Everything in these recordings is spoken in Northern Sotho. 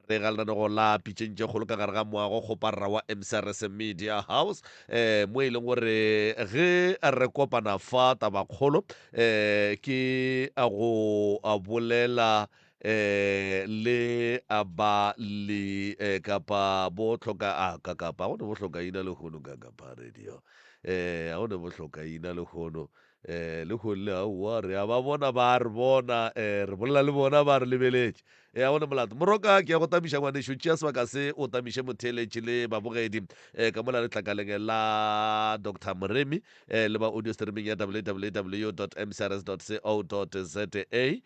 Re ga lenanego la pitšeng tše kgolo ka gare ga moago kgoparara wa MCRS Media House eh mo e leng gore ge re kopana fa tabakgolo eh ke go bolela eh le ba le eh, kapa bo hloka a ka kapa go ne bo hloka ina lehono ka kapa radio eh ga go ne bo hloka ina lehono eh lehono le aowa re a ba bona ba re bona eh re bolela le bona ba re lebeletše e a gone molato moroka ke ya go tamiša ngwanešo tšea sebaka se o tamiše motheeletši le babogedi eh ka mola letlakaleng la dr moremi eh le ba audio streaming ya www mcrs co za eh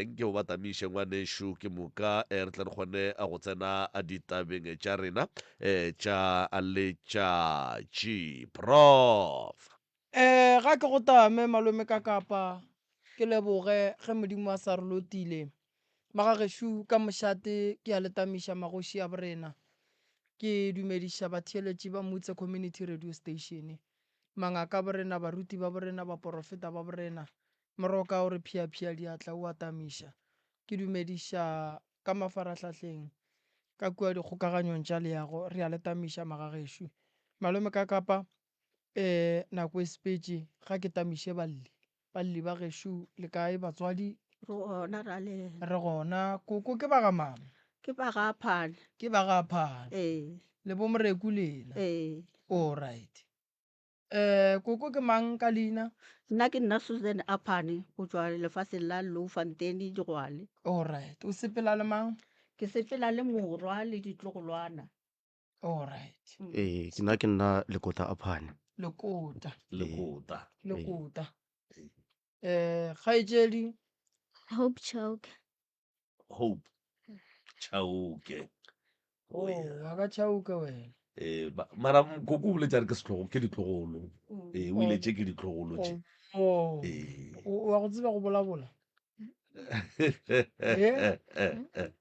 nke o ba tamiše ngwanešo ke moka eh re tle re kgone go tsena ditabeng tša rena eh tša letšatši prof Ee, ga ke go tame, malome Kakapa, ke leboge ge Modimo a sa re lotile. Magagešo ka mošate ke a le tamiša magoši a borena. Ke dumediša batheeletši ba Moutse Community Radio Station, mangaka a borena, baruti ba borena, baporofeta ba borena. Moroka o re phiaphia diatla o a tamiša. Ke dumediša ka mafarahlahleng, ka kua dikgokaganyong tša leago, re a le tamiša magagešo. Malome Kakapa, Ee, nako e sepetše, ga ke tamiše balli. Balli ba gešo le kae batswadi? Re gona Ralena. Re gona. Koko ke ba ga mang? Ke ba ga Aphane. Ke ba ga Aphane. Ee. Le bo Moreku lena? Ee. All right. Eh, koko ke mang ka leina? Nna ke nna Susan Aphane go tšwa lefaseng la Loufontein, Digwale. All right. O sepela le mang? Ke sepela le morwa le ditlogolwana. All right. Ee, ke nna ke nna Lekota Aphane. Lekota. Lekota. Lekota. Eh, kgaetšedi. Hope Chauke. Hope Chauke. Oh, wa ka Chauke wena. Eh, ba- mara koko o boletše a re ke setlogo ke ditlogolo. Eh, o ile tše ke ditlogolo tše. Oh. Eh. O wa go tseba go bolabola? Eh?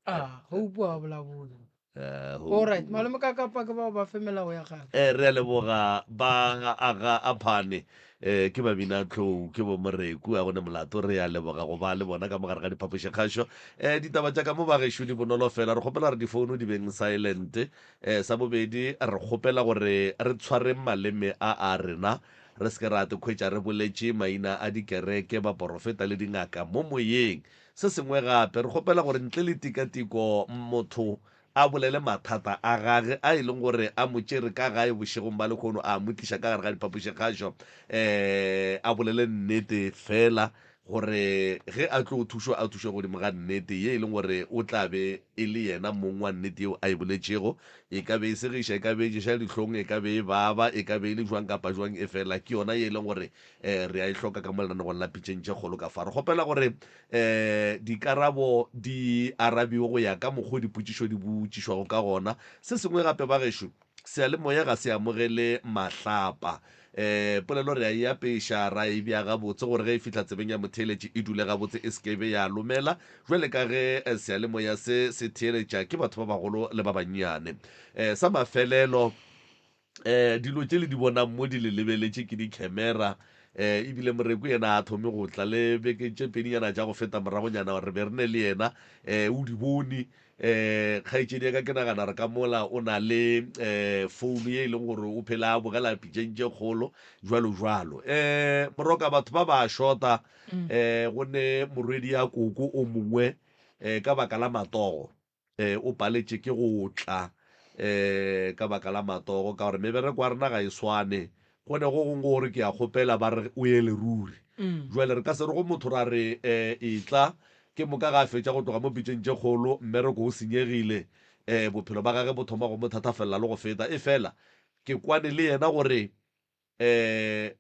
Ah, Hope wa bolabola. Eh, Alright, malome ka kapa ke bao ba fe melao ya gagwe. Eh, re a leboga ba aga a phane eh, ke babina tlou ke bo moreku a gone molato re a leboga go ba le bona ka mogare ga diphapošikgašo eh, ditaba tša ka mo bagešo di bonolo fela re kgopela gore difounu di beng silent eh, sa bobedi re kgopela gore re tshwareng maleme a a rena re se ke ra te khwetša re boletše maina a dikereke baporofeta le dingaka mo moyeng Se sengwe gape, re kgopela gore ntle le tikatiko motho a bolele mathata a gage a e leng gore a mo tšere ka gae bošegong ba lehono a mo tliša ka gare ga diphapošikgašo um a bolele nnete fela gore ge a tlo thušwa a thušwe godimo ga nnete ye e leng gore o tla be e le yena mong wa nnete yeo a e boletšego. E ka be e segiša, e ka be e ješa dihlong, e ka be e baba, e ka be e le jwang kapa jwang efela ke yona ye e leng gore um re a e hloka ka mo lenanegong la Pitšeng tše Kgolo ka fa. Re kgopela gore um dikarabo di arabiwe go ya ka mokgo dipotšišo di botšišwago ka gona. Se sengwe gape bagešo, seyalemoya ga se amogele mahlapa. Um polelo re a e apeša, ra e bea gabotse gore ge e fihla tsebeng ya motheeletši e dule gabotse e se ke be ya lomela, bjale ka ge seyalemoya se se theeletša ke batho ba bagolo le ba bannyane. Um sa mafelelo, um dilo tše le di bonang mo di le lebeletše ke di-camera um ebile moreku yena a thome go tla le beke tše pedinyana tša go feta moragonyana re be re ne le yena um o di bone um kgaetšedi ya ka ke nagana re ka mola o na le um founu ye e leng gore o phela a bogela pitšeng tše kgolo jwalo jwalo um moroka batho ba ba shota um go ne morwedi ya koko o mongwe um ka baka la matogo E, o paletše ke go tla e, ka baka la matogo, ka gore mebereko ya rena ga e swane. Go ne go gongwe gore ke a kgopela ba re o ele ruri. Jwale re ka se re go motho ra re e, etla, ke moka ga a fetša go tloga mo pitšeng tše kgolo, mmereko o senyegile, e, bophelo ba gage bo thoma go mo thathafelela le go feta. Efela ke kwane le yena gore e,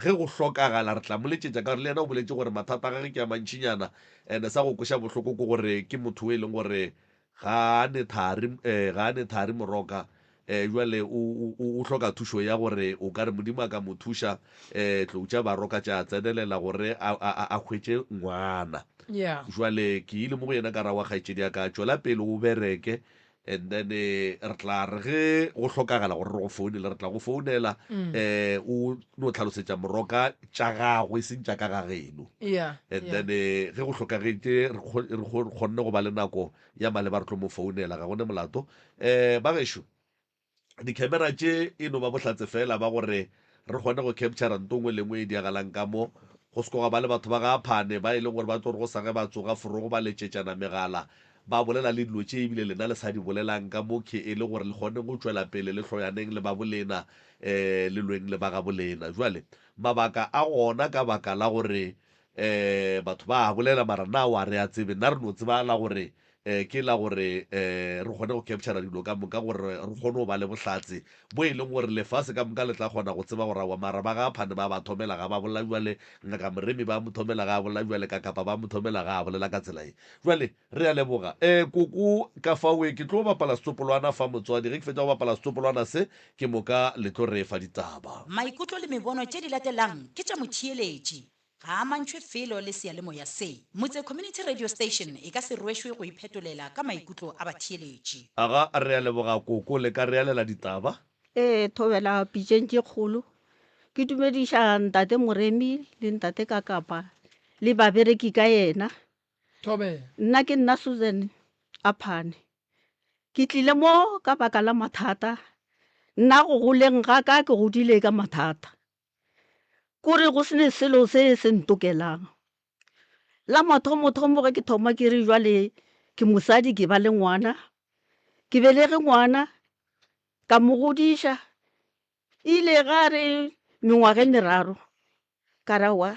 Ge go hlokagala re tla mo letšetša ka gore le yena o boletše gore mathata a gage ke a mantšinyana and sa go kweša bohloko ke gore ke motho o e leng gore ga a ne thari ga a ne thari moroka um jwale o o hloka thušo ya gore o ka re Modimo a ka mo thuša um tlou tša baroka tša tsenelela gore a a a hwetše ngwana. Yeah. Jwale ke ile mo go yena ka ra wa kgaetšedi ya ka tšwela pele o bereke. And then re tla re ge go hlokagala gore re go founele, re tla go founela um o no tlhalosetša Moroka tša gago e seng tša ka ga geno. Yeah, And yeah. then ge go hlokagetše re kgonne go ba le nako ya maleba re tlo mo founela, ga go ne molato. Um ba gešo, Dikhemera tše e no ba bohlatse feela ba gore re kgone go captura nto nngwe le nngwe e diagalang ka mo. Go se ko gwa ba le batho ba ga Aphane ba e leng gore ba tlo re go sa ge ba tsoga forogo ba letšetšana megala ba bolela le dilo tše ebile lena le sa di bolelang ka mo ke e le gore le kgone go tšwela pele le hloyaneng le ba bolena um le lweng le ba ga bolena. Jwale mabaka a gona ka baka la gore um batho ba a bolela mara na wa re a tsebe nna re no tseba la gore um ke la gore um re kgone go captura dilo ka moka gore re kgone go ba le bohlatse bo e leng gore lefase ka moka le tla kgona go tseba gore aowa mara ba ga Phane ba ba thomela ga ba bolela bjale, Ngaka Moremi ba mo thomela ga a bolela bjale, Kakapa ba mo thomela ga a bolela ka tsela ye. Bjale re a leboga. Um koko ka faoe ke tlo bapala setsopolwana fa motswadi, ge ke fetša go bapala setsopolwana se ke moka le tlo re fa ditaba. Maikutlo le mebono tše di latelang ke tša motheeletši. Ga a amantšhwe felo le seyalemoya se. Motse Community Radio Station e ka se rwešwe go iphetolela ka maikutlo a batheeletši. Aga, re a leboga koko, le ka re alela ditaba? Ee, thobela pitšeng tše kgolo. Ke dumediša ntate Moremi le ntate Kakapa le babereki ka yena. Thobela. Nna ke nna Susan Aphane. Ke tlile mo ka baka la mathata. Nna go goleng ga ka ke godile ka mathata. Kore go se ne selo se se ntokelang. La mathomothomo ge ke thoma ke re jwale ke mosadi ke ba le ngwana, ke belege ngwana ka mo godiša. Ile ga re mengwaga e meraro ka re aowa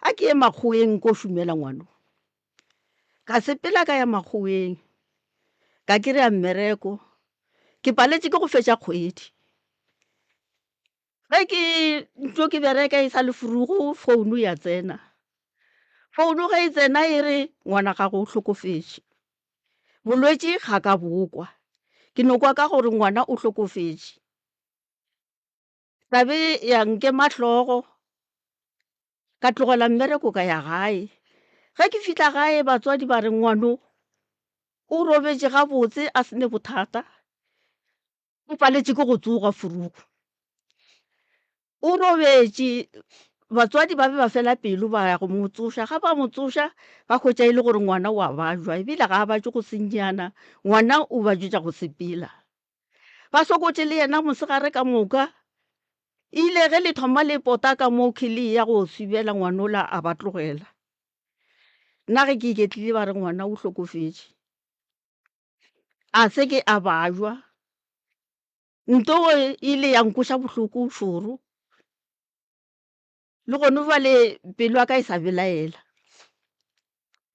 a ke ye makgoweng ko šomela ngwano. Ka sepela ka ya makgoweng ka kry-a mmereko, ke paletše ke go fetša kgwedi. Ge ke ntlo ke bereka e sa le furugo founu ya tsena. Founu ge e tsena e re ngwana gago o hlokofetše. Bolwetši ga ka bo kwa. Ke no kwa ka gore ngwana o hlokofetše. Tabe ya nkema hlogo ka tlogela mmereko ka ya gae. Ge ke fihla gae batswadi ba re ngwano o robetše gabotse a se ne bothata. O paletše ke go tsoga Furuku. O robetše, batswadi ba be ba fela pelo ba ya go mo tsoša. Ga ba mo tsoša ba hwetša e le gore ngwana o a bajwa ebile ga a bajwe go sennyana, ngwana o bajwetša go sepela. Ba sokotše le yena mosegare ka moka. Ile ge le thoma le pota ka mo le eya go swibela ngwanola a ba tlogela. Nna ge ke iketlile ba re ngwana o hlokofetše. A se ke a bajwa. Nto e ile ya nkoša bohloko šoro. Le gone bjale pelo ya ka e sa belaela.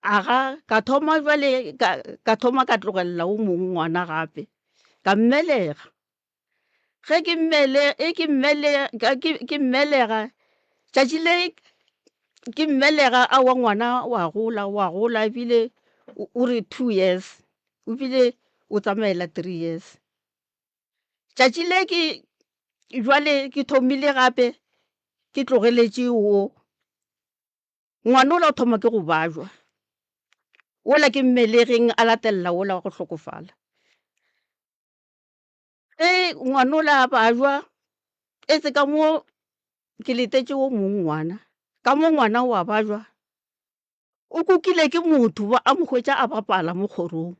Aga ka thoma bjale ka, ka thoma ka tlogelela o mongwe ngwana gape. Ka mmelega. Ge ke mmele, e ke mmele, ke, ke mmelega, tšatši le ke mmelega aowa ngwana wa gola, wa gola ebile o re two years, ebile o tsamaela three years. Tšatši le ke jwale ke thomile gape ke tlogeletše wo, ngwana ola o thoma ke go bajwa, wola ke mmelegeng a latelela wola wa go hlokofala. Ge ngwanola a bajwa, etse ka mo ke letetše wo mongwe ngwana, ka mo ngwana o a bajwa, o kukile ke motho ba a mo hwetša a bapala mo kgorong.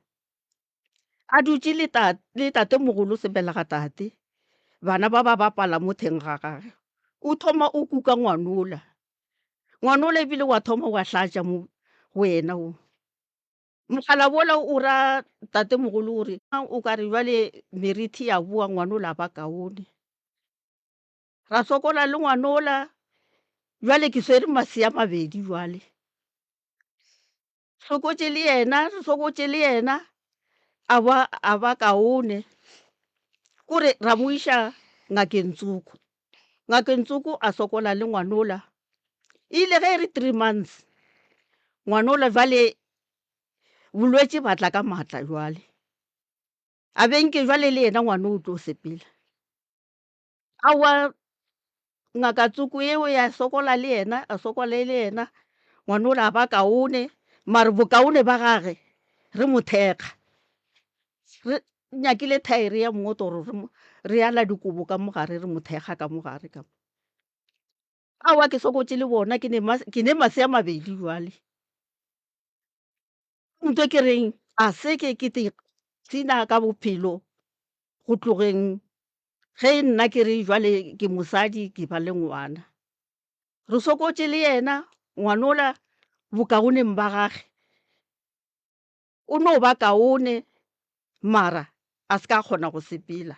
A dutše le le tatemogolo sebelega tate, bana ba ba bapala mo theng ga gage. O thoma o kuka ngwanola, ngwanola ebile wa thoma wa hlatša mo go yena wo. Mogala wola o ra tatemogolo o re, O ka re bjale merithi ya boa ngwanola a ba kaone. Ra sokola le ngwanola, bjale ke swere masea mabedi bjale. Sokotše le yena, re sokotše le yena a ba a ba kaone. Kore ra mo iša ngakeng tsoko. Ngakeng tsoko a sokola le ngwanola. E ile ge e re three months ngwanola jwale bolwetši ba tla ka maatla jwale. A be nke jwale le yena ngwana o tlo sepela. Aowa ngaka tsoko eo ya sokola le yena, a sokola le yena ngwanola a ba kaone mare bokaone ba gage re mo thekga. Re nyakile thaere ya mmotoro re mo, re ala dikobo ka mo gare re mo thekga ka mo gare ka mo. Aowa ke sokotše le bona ke ne ke ne masea mabedi jwale. Nto ke reng a se ke ke te sina ka bophelo go tlogeng ge nna ke re jwale ke mosadi ke ba le ngwana. Re sokotše le yena ngwanola bokaoneng ba gage. O no ba kaone mara a se ka kgona go sepela.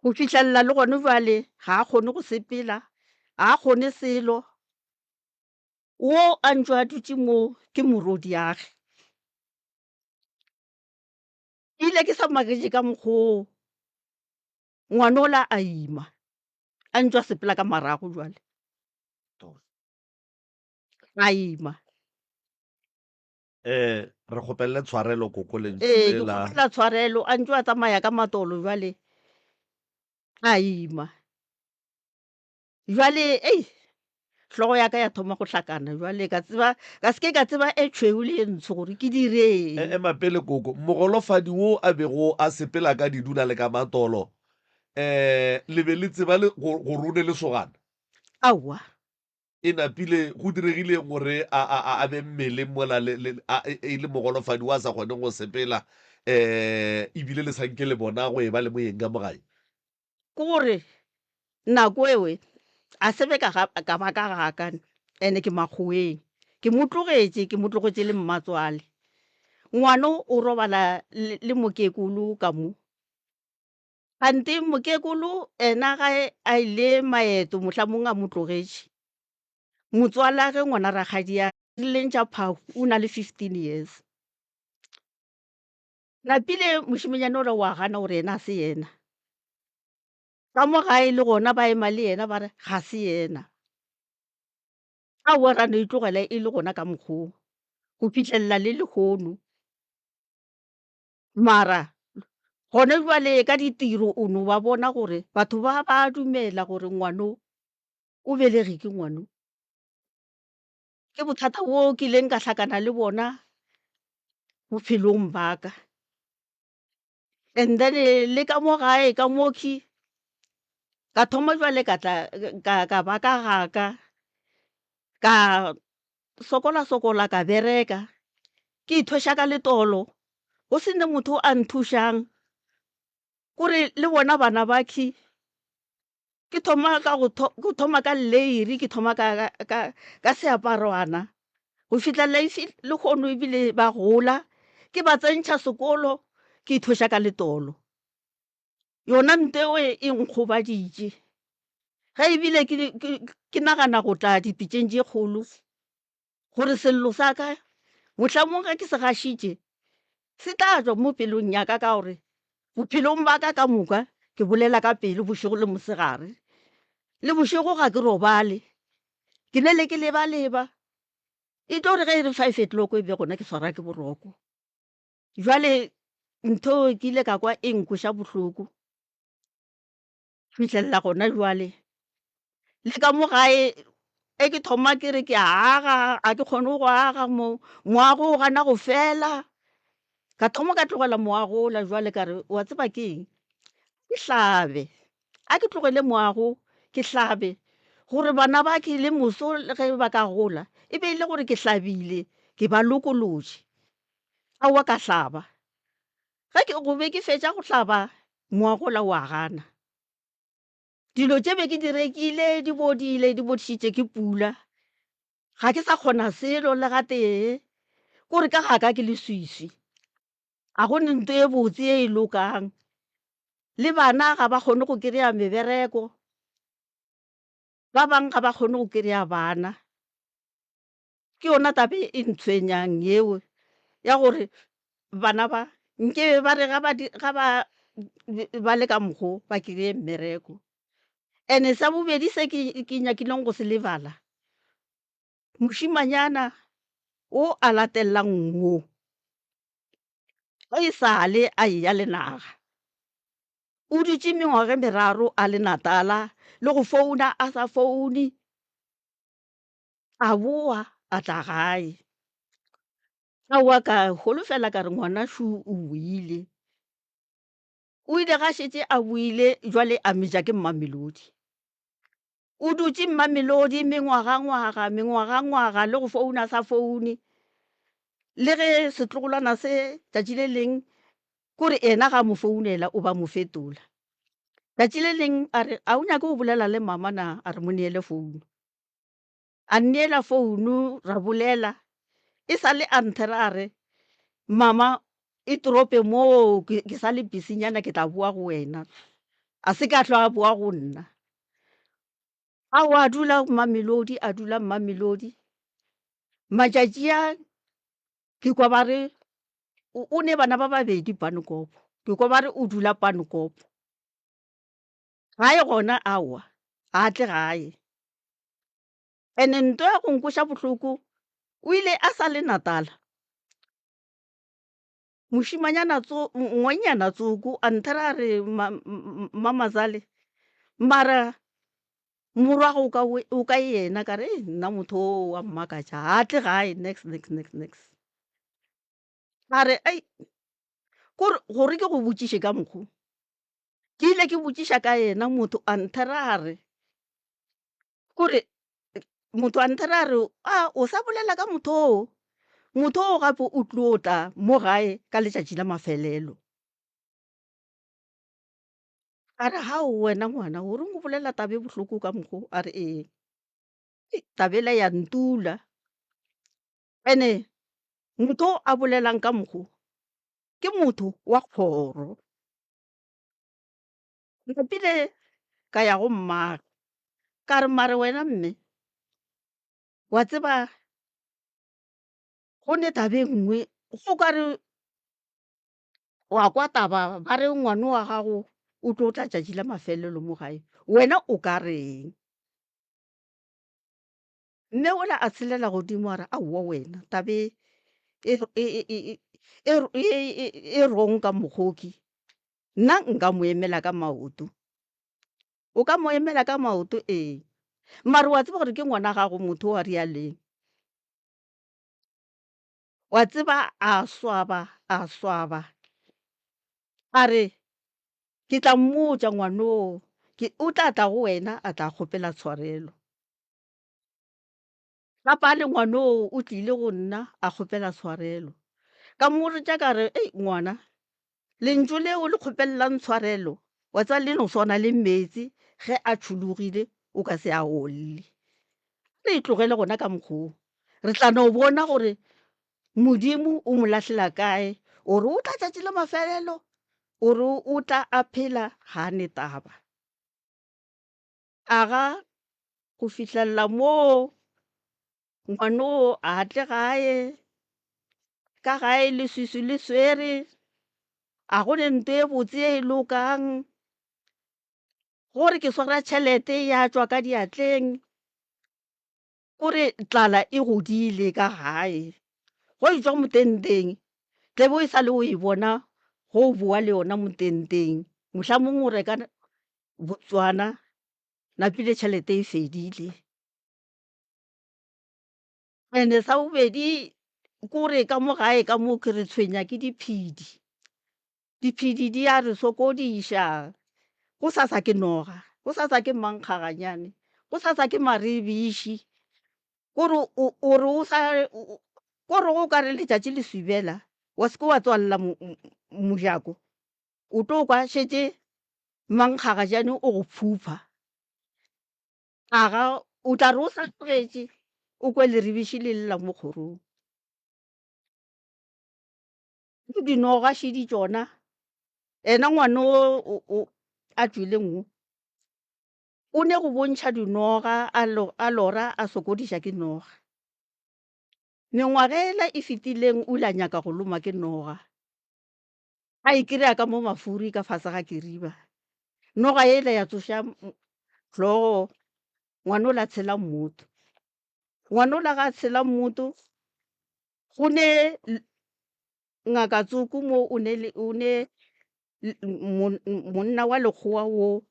Go fihlelela le gone bjale ga a kgone go sepela, ga a kgone selo. Wo a ntšo a dutše mo ke morwediage. Ke ile ke sa maketše ka mokgwa oo ngwanola a ima, a ntšo a sepela ka marago bjale. A ima. Eh, re kgopelele tshwarelo koko lentšu Ee, le ke la. kgopela tshwarelo a ntšo a tsamaya ka matolo jwale a ima. Jwale ei hlogo ya ka ya thoma go hlakana jwale ka tseba ka se ke ka tseba e tšhweu le e ntsho gore ke direng. E, ema pele koko, mogolofadi wo a bego a sepela ka didula le ka matolo, eh, le be le tseba le, go, gore o ne lesogana? Aowa. E napile go diregile gore a, a, a, a be mmeleng mola le, le, a, e, e le mogolofadi wa sa kgoneng go sepela, um ebile le sa nke le bona go eba le moyeng ka mo gae? Ke gore nako ewe a se be ka ga, ka ba ka ga ka, ene ke makgoweng. Ke mo tlogetše, ke mo tlogetše le mmatswale. Ngwano o robala le, le mokekolo ka mo. Kgante mokekolo ena ga a ile maeto mohlamong a mo tlogetše. Motswalage ngwana rakgadia rileng tša phahu o na le 15 years. Napile mošemenyane ola wa gana gore yena a se yena. Ka mo gae le gona ba ema le yena ba re ga se yena. Aowa ra no e tlogela e le gona ka mokgoo go fihlelela le lehono. Mara gona bjale ka ditiro o no ba bona gore batho ba ba dumela gore ngwano o belege ke ngwano. Ke bothata bo ke ileng ka hlakana le bona bophelong ba ka. And then le ka mo gae ka mo khi ka thoma jwale ka tla ka ka ba ka ga ka ka sokola sokola ka bereka ke ithweša ka letolo go se ne motho a nthušang kore le bona bana ba khi ke thoma ka go ke thoma ka lleiri ke thoma ka ka ka seaparwana go fihlelela lehono ebile ba gola ke ba tsentšha sekolo ke ithweša ka letolo. Yona nto eo e nkgobaditše. Ge ebile ke, ke, ke nagana go tla dipitšeng tše kgolo, gore sello sa ka mohlamong ge ke se gašitše se tla tšwa mo pelong ya ka, ka gore bophelong ba ka ka moka ke bolela ka pelo bošego le mosegare. Le bošego ga ke robale, ke nele ke leba-leba. E tlo re ge e re five o'clock e be gona ke swara ke boroko. Jwale ntho ke ile ka kwa e nkweša bohloko fihlelela gona jwale. Le ka mo gae e ke thoma ke re ke a aga ga ke kgone go aga mo, moago o gana go fela. Ka thoma ka tlogela moago ola jwale ka re wa tseba ke eng, ke hlabe, a ke tlogele moago ke hlabe gore bana ba ke le moso le ge ba ka gola e be e le gore ke hlabile ke ba lokolotše. Aowa ka hlaba. Ge ke go be ke fetša go hlaba moagola wa gana. Dilo tše be ke di rekile di bodile di bodišitše ke pula. Ga ke sa kgona selo le gatee. Kore ka ga ka ke leswiswi. Ga go ne nto e botse ye e lokang. Le bana ga ba kgone go kry-a mebereko. Ba bang ga ba kgone go kry-a bana. Ke yona taba e ntshwenyang yeo ya gore bana ba nke ba re ga ba ga ba ba le ka mokgo ba kry-e mmereko. And-e sa bobedi se ke ke nyakileng go se lebala, mošimanyana o a latellang wo, ge e sa le a eya le naga, o dutše mengwaga e meraro a le Natala le go founa a sa foune. A boa a tla gae. Aowa ka holofela ka re ngwana šo o boile. O ile ga šetše a boile jwale a metša ke Mmamelodi. O dutše Mmamelodi mengwagangwaga, mengwagangwaga le go founa sa foune. Le ge setlogolwana se tšatši le leng kore yena ga a mo founela o ba mo fetola. Tšatši le leng a re a o nyake go bolela le mama na a re mo neele founu. A nneela founu ra bolela, e sa le a nthera a re, Mama e torope moo ke, ke sa le busynyana ke tla boa go wena. A se ke a hlwa a boa go nna. Aowa a dula Mmamelodi, a dula Mmamelodi. Matšatši a ke kwa ba re o, o ne bana ba babedi Panekopo, ke kwa ba re o dula Panekopo. Gae gona aowa, ga a tle gae. Ene nto ya go nkweša bohloko o ile a sa le Natala. Mošimanyana tso ngwannyana tsoko a nthera a re Mmamazale mara morwago o ka o kae yena ka re nna motho o wa mmakatša ga a tle gae nex nex nex nex. A re ai kore gore ke go botšiše ka mokgo ke ile ke botšiša ka yena motho a nthera a re Kore motho a nthera a re, a o sa bolela ka motho oo, motho oo gape o tlo tla mo gae ka letšatši la mafelelo. A re, hao wena ngwana, o reng o bolela taba e bohloko ka mokgo? A re, ee. Taba ela ya ntula. Ene motho o a bolelang ka mokgo ke motho wa kgoro. Napile ka ya go mmagwe ka re, Mare wena mme, wa tseba go ne taba e nngwe go ka re wa kwa taba ba re ngwano wa gago o tlo tla tšatši la mafelelo mo gae, wena o ka reng? Mme ola a tshelela godimo a re, Aowa wena, taba e e wrong ka mokgoki. Nna nka mo emela ka maoto. O ka mo emela ka maoto, ee. Mare wa tseba gore ke ngwana gago motho wa rialeng. Wa tseba a swaba, a swaba. A re, ke tla mmotša ngwanoo, ke, o tla tla go wena a tla kgopela tshwarelo. Ka pale ngwanoo o tlile go nna a kgopela tshwarelo. Ka mmotša ka re, Ei ngwana, lentšu le o le kgopelelang tshwarelo, wa tseba le no swana le meetse ge a tšhologile o ka se a olle. Re e tlogele gona ka mokgwa wo. Re tla no bona gore Modimo o mo lahlela kae, o re o tla tšatši la mafelelo, o re o tla a phela ga a ne taba. Aga go fihlelela moo ngwanoo a tle gae, ka gae leswiswi le swere, a go ne nto e botse e lokang, gore ke swara tšhelete ya tšwa ka diatleng, kore tlala e godile ka gae. Go e tšwa motenteng, tle bo e sa le o e bona go o boa le yona motenteng, mohlamongwe o reka Botswana napile tšhelete e fedile. Ene sa bobedi kore ka mo gae ka mo ke re tshwenya ke diphedi. Diphedi di a re sokodiša. Gosasa ke noga, gosasa ke mankgaganyane, gosasa ke maribiši. Kore o re o sa kore go ka re letšatši le swibela wa se ke wa tswalela mojako o tlo kwa šetše mankgagajane o go phupha. Aga o tla re o sa tlogetše o kwe leribiši le lla mo kgorong. Le dinoga šidi tšona. Ena ngwana o a tšwileng wo o ne go bontšha dinoga a lora a sokodiša ke noga. Mengwaga ela e fetileng o ile a nyaka go loma ke noga. A e kry-a ka mo mafuri ka fase ga keriba. Noga ela ya tsoša hlogo, ngwana ola a tshela mmoto. Ngwana ola ga a tshela mmoto, go ne ngaka tsoko mo o ne o ne monna wa lekgowa wo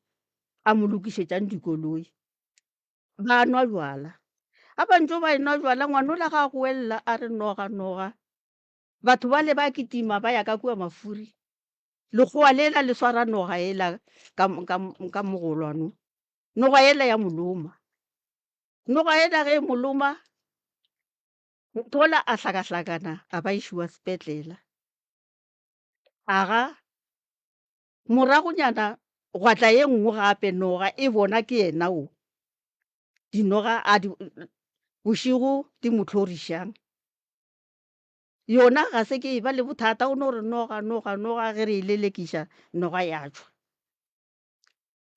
a mo lokišetšang dikoloi. Ba nwa jwala. Ga ba ntše ba enwa jwala, ngwana ola ga a goelela a re noga noga. Batho bale ba kitima ba ya ka kua mafuri. Lekgowa lela le swara noga yela ka, ka, ka mogolwano. Noga yela ya mo loma. Noga yela ge e mo loma, motho ola a hlakahlakana a ba išiwa sepetlela. Aga, moragonyana gwa tla ye nngwe gape noga e bona ke yena o. Dinoga a di, bošego di mo hlorišang. Yona ga se ke e ba le bothata, o no re noga, noga, noga, ge re e lelekiša noga ya tšwa.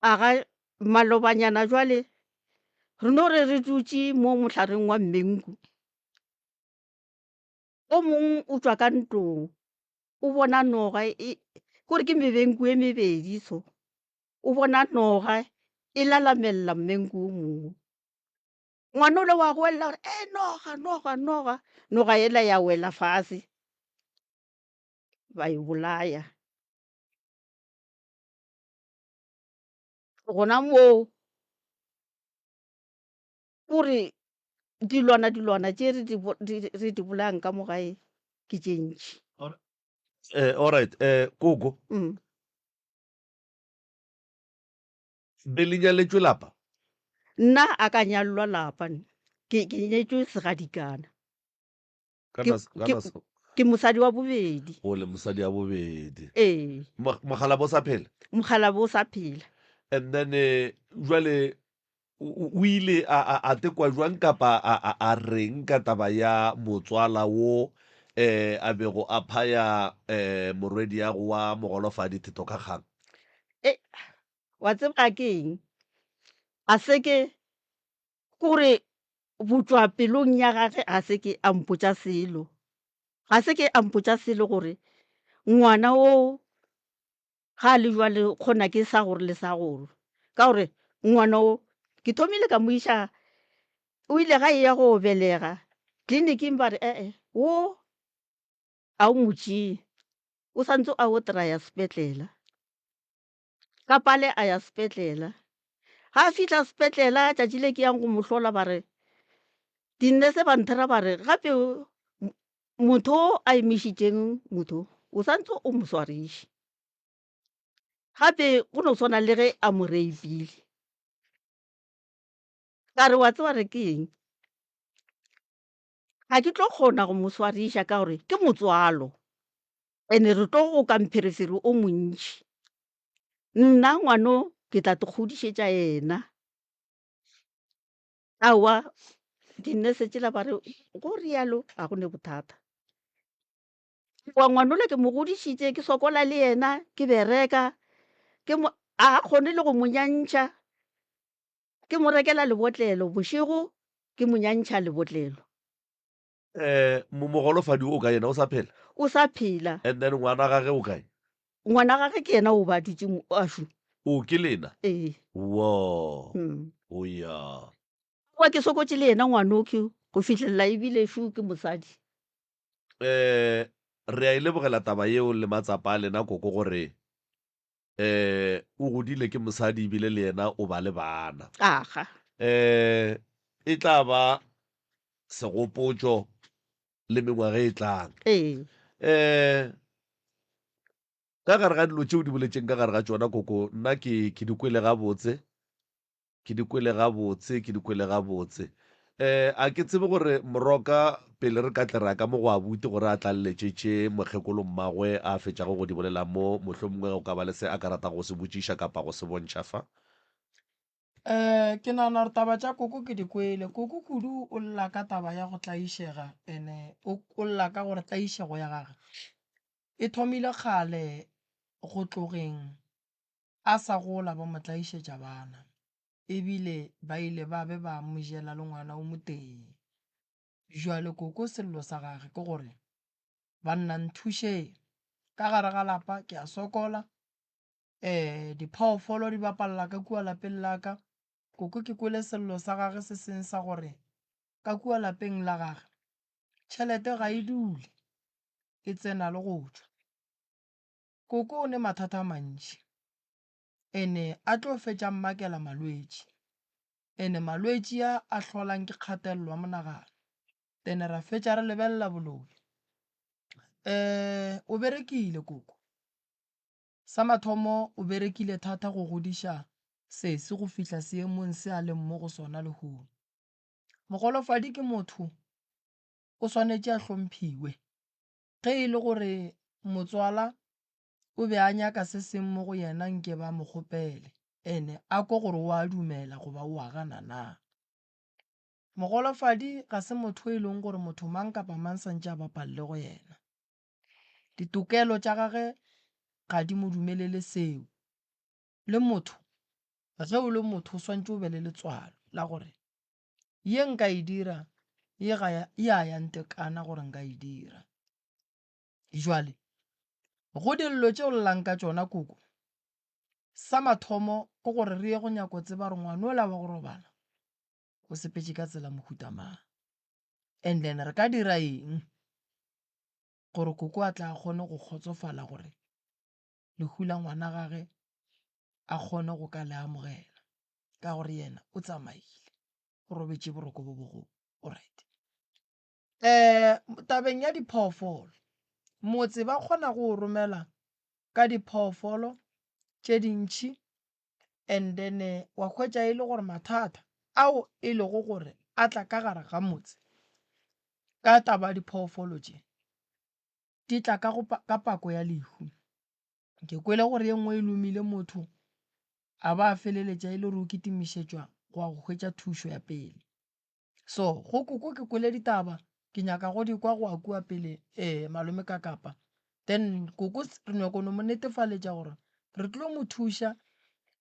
Aga malobanyana jwale re no re re dutše mo mohlareng wa mmenku, o mong o tšwa ka ntlong o bona noga e, kore ke mebenku e mebedi so, o bona noga e lalamelela mmenku o mongwe. Ngwana ole wa goelela gore e noga, noga, noga, noga ela ya wela fase ba e bolaya. Gona moo kore dilwana dilwana tše re di re di bolayang ka mo gae ke tše ntši. Eh, all right, eh, koko. Mm. Be le nyaletšwe lapa? Nna a ka nyalelwa lapa nna. Ke ke nyetšwe segadikana. Ka Ke na, ka ke na se- ke mosadi wa bobedi. O le mosadi wa bobedi. Ee. Mo- Mokgalabje o sa phela? Mokgalabje o sa phela. And then eh, jwale o o- o ile a a a tekwa jwang kapa a a a reng ka taba ya motswala wo eh a bego a phaya eh morwediago wa mogolofadi thetho ka kgang? E, wa tseba ke eng? A se ke kore botšwa pelong ya gage ga se ke a mpotša selo. Ga se ke a mpotša selo gore ngwana o ga a le jwale kgona ke sa gore le sa gore. Ka gore ngwana o ke thomile ka mo iša, o ile ga eya go belega tleliniking ba re ee wo a o mo tšee, o santse a o traya sepetlela. Ka pale a ya sepetlela. Ga a fihla sepetlela tšatši le ke yang go mo hlola ba re dinese ba nthera ba re gape motho o a emišitšeng motho o santse o mo swariše. Gape go no swana le ge a mo reipile. Ka re wa tseba re ke eng? Ga ke tlo kgona go mo swariša ka gore ke motswalo. Ene re tlo go ka mpherefere o montši. Nna ngwano ke tla te kgodišetša yena. Aowa, dinese tšela ba re go rialo ga go ne bothata. Wa ngwanola ke mo godišitše, ke sokola le yena, ke bereka, ke mo a kgone le go mo nyantšha. Ke mo rekela lebotlelo bošego, ke mo nyantšha lebotlelo. Eh, mo mogolofadi o kae yena o sa phela? O sa phela. And then ngwana gage o kae? Ngwana gage ke yena o ba dutše ašu. O ke lena? Ee. Wo. Mm. O ya. Wa ke sokotše le yena ngwanokyo go fihlelela ebile šu ke mosadi. Eh, re a e lebogela taba yeo le matsapa a lena koko gore eh o godile ke mosadi ebile le yena o ba le bana. Aga. Eh e tla ba segopotšo le mengwaga e tlang. Ee. Eh ka gare ga dilo tšeo di boletšeng ka gare ga tšona koko nna ke ke di kwele gabotse. Ke di kwele gabotse, ke di kwele gabotse. Eh, a ke tsebe gore Moroka pele re ka tle ra ka mo go abuti gore a tlaleletše tše mokgekolo mmagwe a fetšago go di bolela mo, mohlomongwe go ka ba le se a ka ratago go se botšiša kapa go se bontšha fa. Eh, ke nagana gore taba tša koko ke di kwele. Koko kudu o lla ka taba ya go tlaišega ene o o lla ka gore tlaišego ya gage e thomile kgale go tlogeng A sa gola ba mo tlaišetša bana, e bile ba ile ba be ba mo jela le ngwana o motee. Bjale koko sello sa gage ke gore, Banna nthušeng, ka gare ga lapa ke a sokola, eh diphoofolo di bapalla ka kua lapeng la ka. Koko ke kwele sello sa gage se seng sa gore ka kua lapeng la gage tšhelete ga e dule, e tsena le go tšwa. Koko o ne mathata a mantši ene a tlo fetša mmakela malwetši ene malwetši a a hlolang ke kgatelelo ya monagano then ra fetša re lebelela boloi. Um o berekile koko. Sa mathomo o berekile thata go godiša sesi go fihla seemong se a leng mo go sona lehono. Mogolofadi ke motho, o swanetše a hlomphiwe. Ge e le gore motswala o be a nyaka se seng mo go yena nke ba mo kgopele ene a kwe gore o a dumela goba o a gana na. Mogolofadi ga se motho e leng gore motho mang kapa mang santše a bapalle go yena. Ditokelo tša gage ga di mo dumelele seo. Le motho, ge o le motho o swantše o be le letswalo la gore ye nka e dira ye ga ya ya ntekana gore nka e dira. Jwale go dillo tše o llang ka tšona koko, sa mathomo ke gore re ye go nyako tseba gore ngwana ola wa go robala o sepetše ka tsela mohuta mang. And then re ka dira eng gore koko a tla a kgone go kgotsofala gore lehu la ngwana gage a kgone go ka le amogela ka gore yena o tsamaile o robetše boroko bo bogolo. Alright. Um tabeng ya diphoofolo, motse ba kgona go o romela ka diphoofolo tše dintši and then wa hwetša e le gore mathata ao e lego gore a tla ka gare ga motse ka taba ya diphoofolo tše di tla ka go ka pako ya lehu. Ke kwele gore ye nngwe e lomile motho a ba a feleletša e le gore o kitimišetšwa go ya go hwetša thušo ya pele. So go koko ke kwele ditaba ke nyaka go di kwa go ya kua pele um malome ka kapa. Then koko re nyako no mo netefaletša gore re tlo mo thuša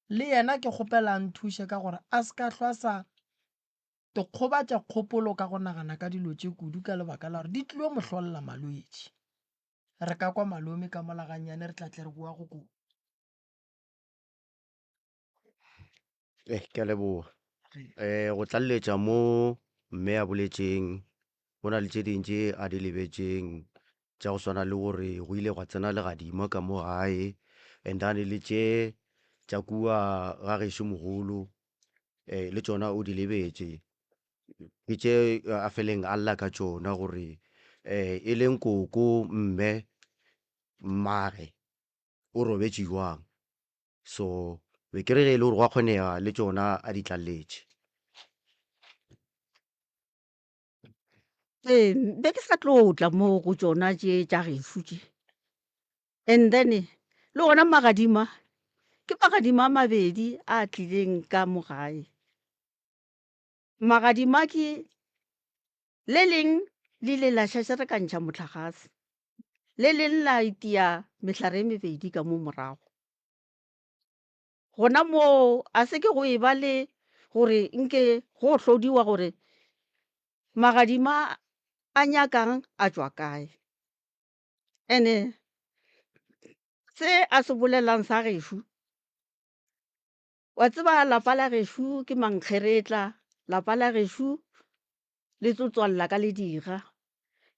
le yena ke kgopela a nthuše ka gore a se ka hlwa sa ikgobatša kgopolo ka go nagana ka dilo tše kudu ka lebaka la gore di tlilo mo hlolela malwetši. Re ka kwa malome ka mola gannyane re tla tle re boa go koko. Eh, ke a leboga. Eh, go tlaleletša mo mme a boletšeng, go na le tše ding tše a di lebetšeng tša go swana le gore go ile gwa tsena legadima ka mo gae and then le tše tša kua ga gešo mogolo eh, le tšona o di lebetše. Ke tše a feleng a lla ka tšona gore eh, e leng koko mme mmage o robetše jwang. So be ke re ge e le gore gwa kgonega le tšona a di tlaleletše. Ee, be ke sa tlo tla mo go tšona tše tša gešo tše. And then le gona magadima ke magadima a mabedi a tlileng ka mo gae. Magadima ke le leng le ile la šašarekantšha mohlagase, le leng la itia mehlare e mebedi ka mo morago. Gona moo a se ke go e ba le gore nke go hlodiwa gore magadima a nyakang a tšwa kae. Ene se a se bolelang sa gešo, wa tseba lapa la gešo ke mankgeretla, lapa la gešo le tlo tswalela ka ledira.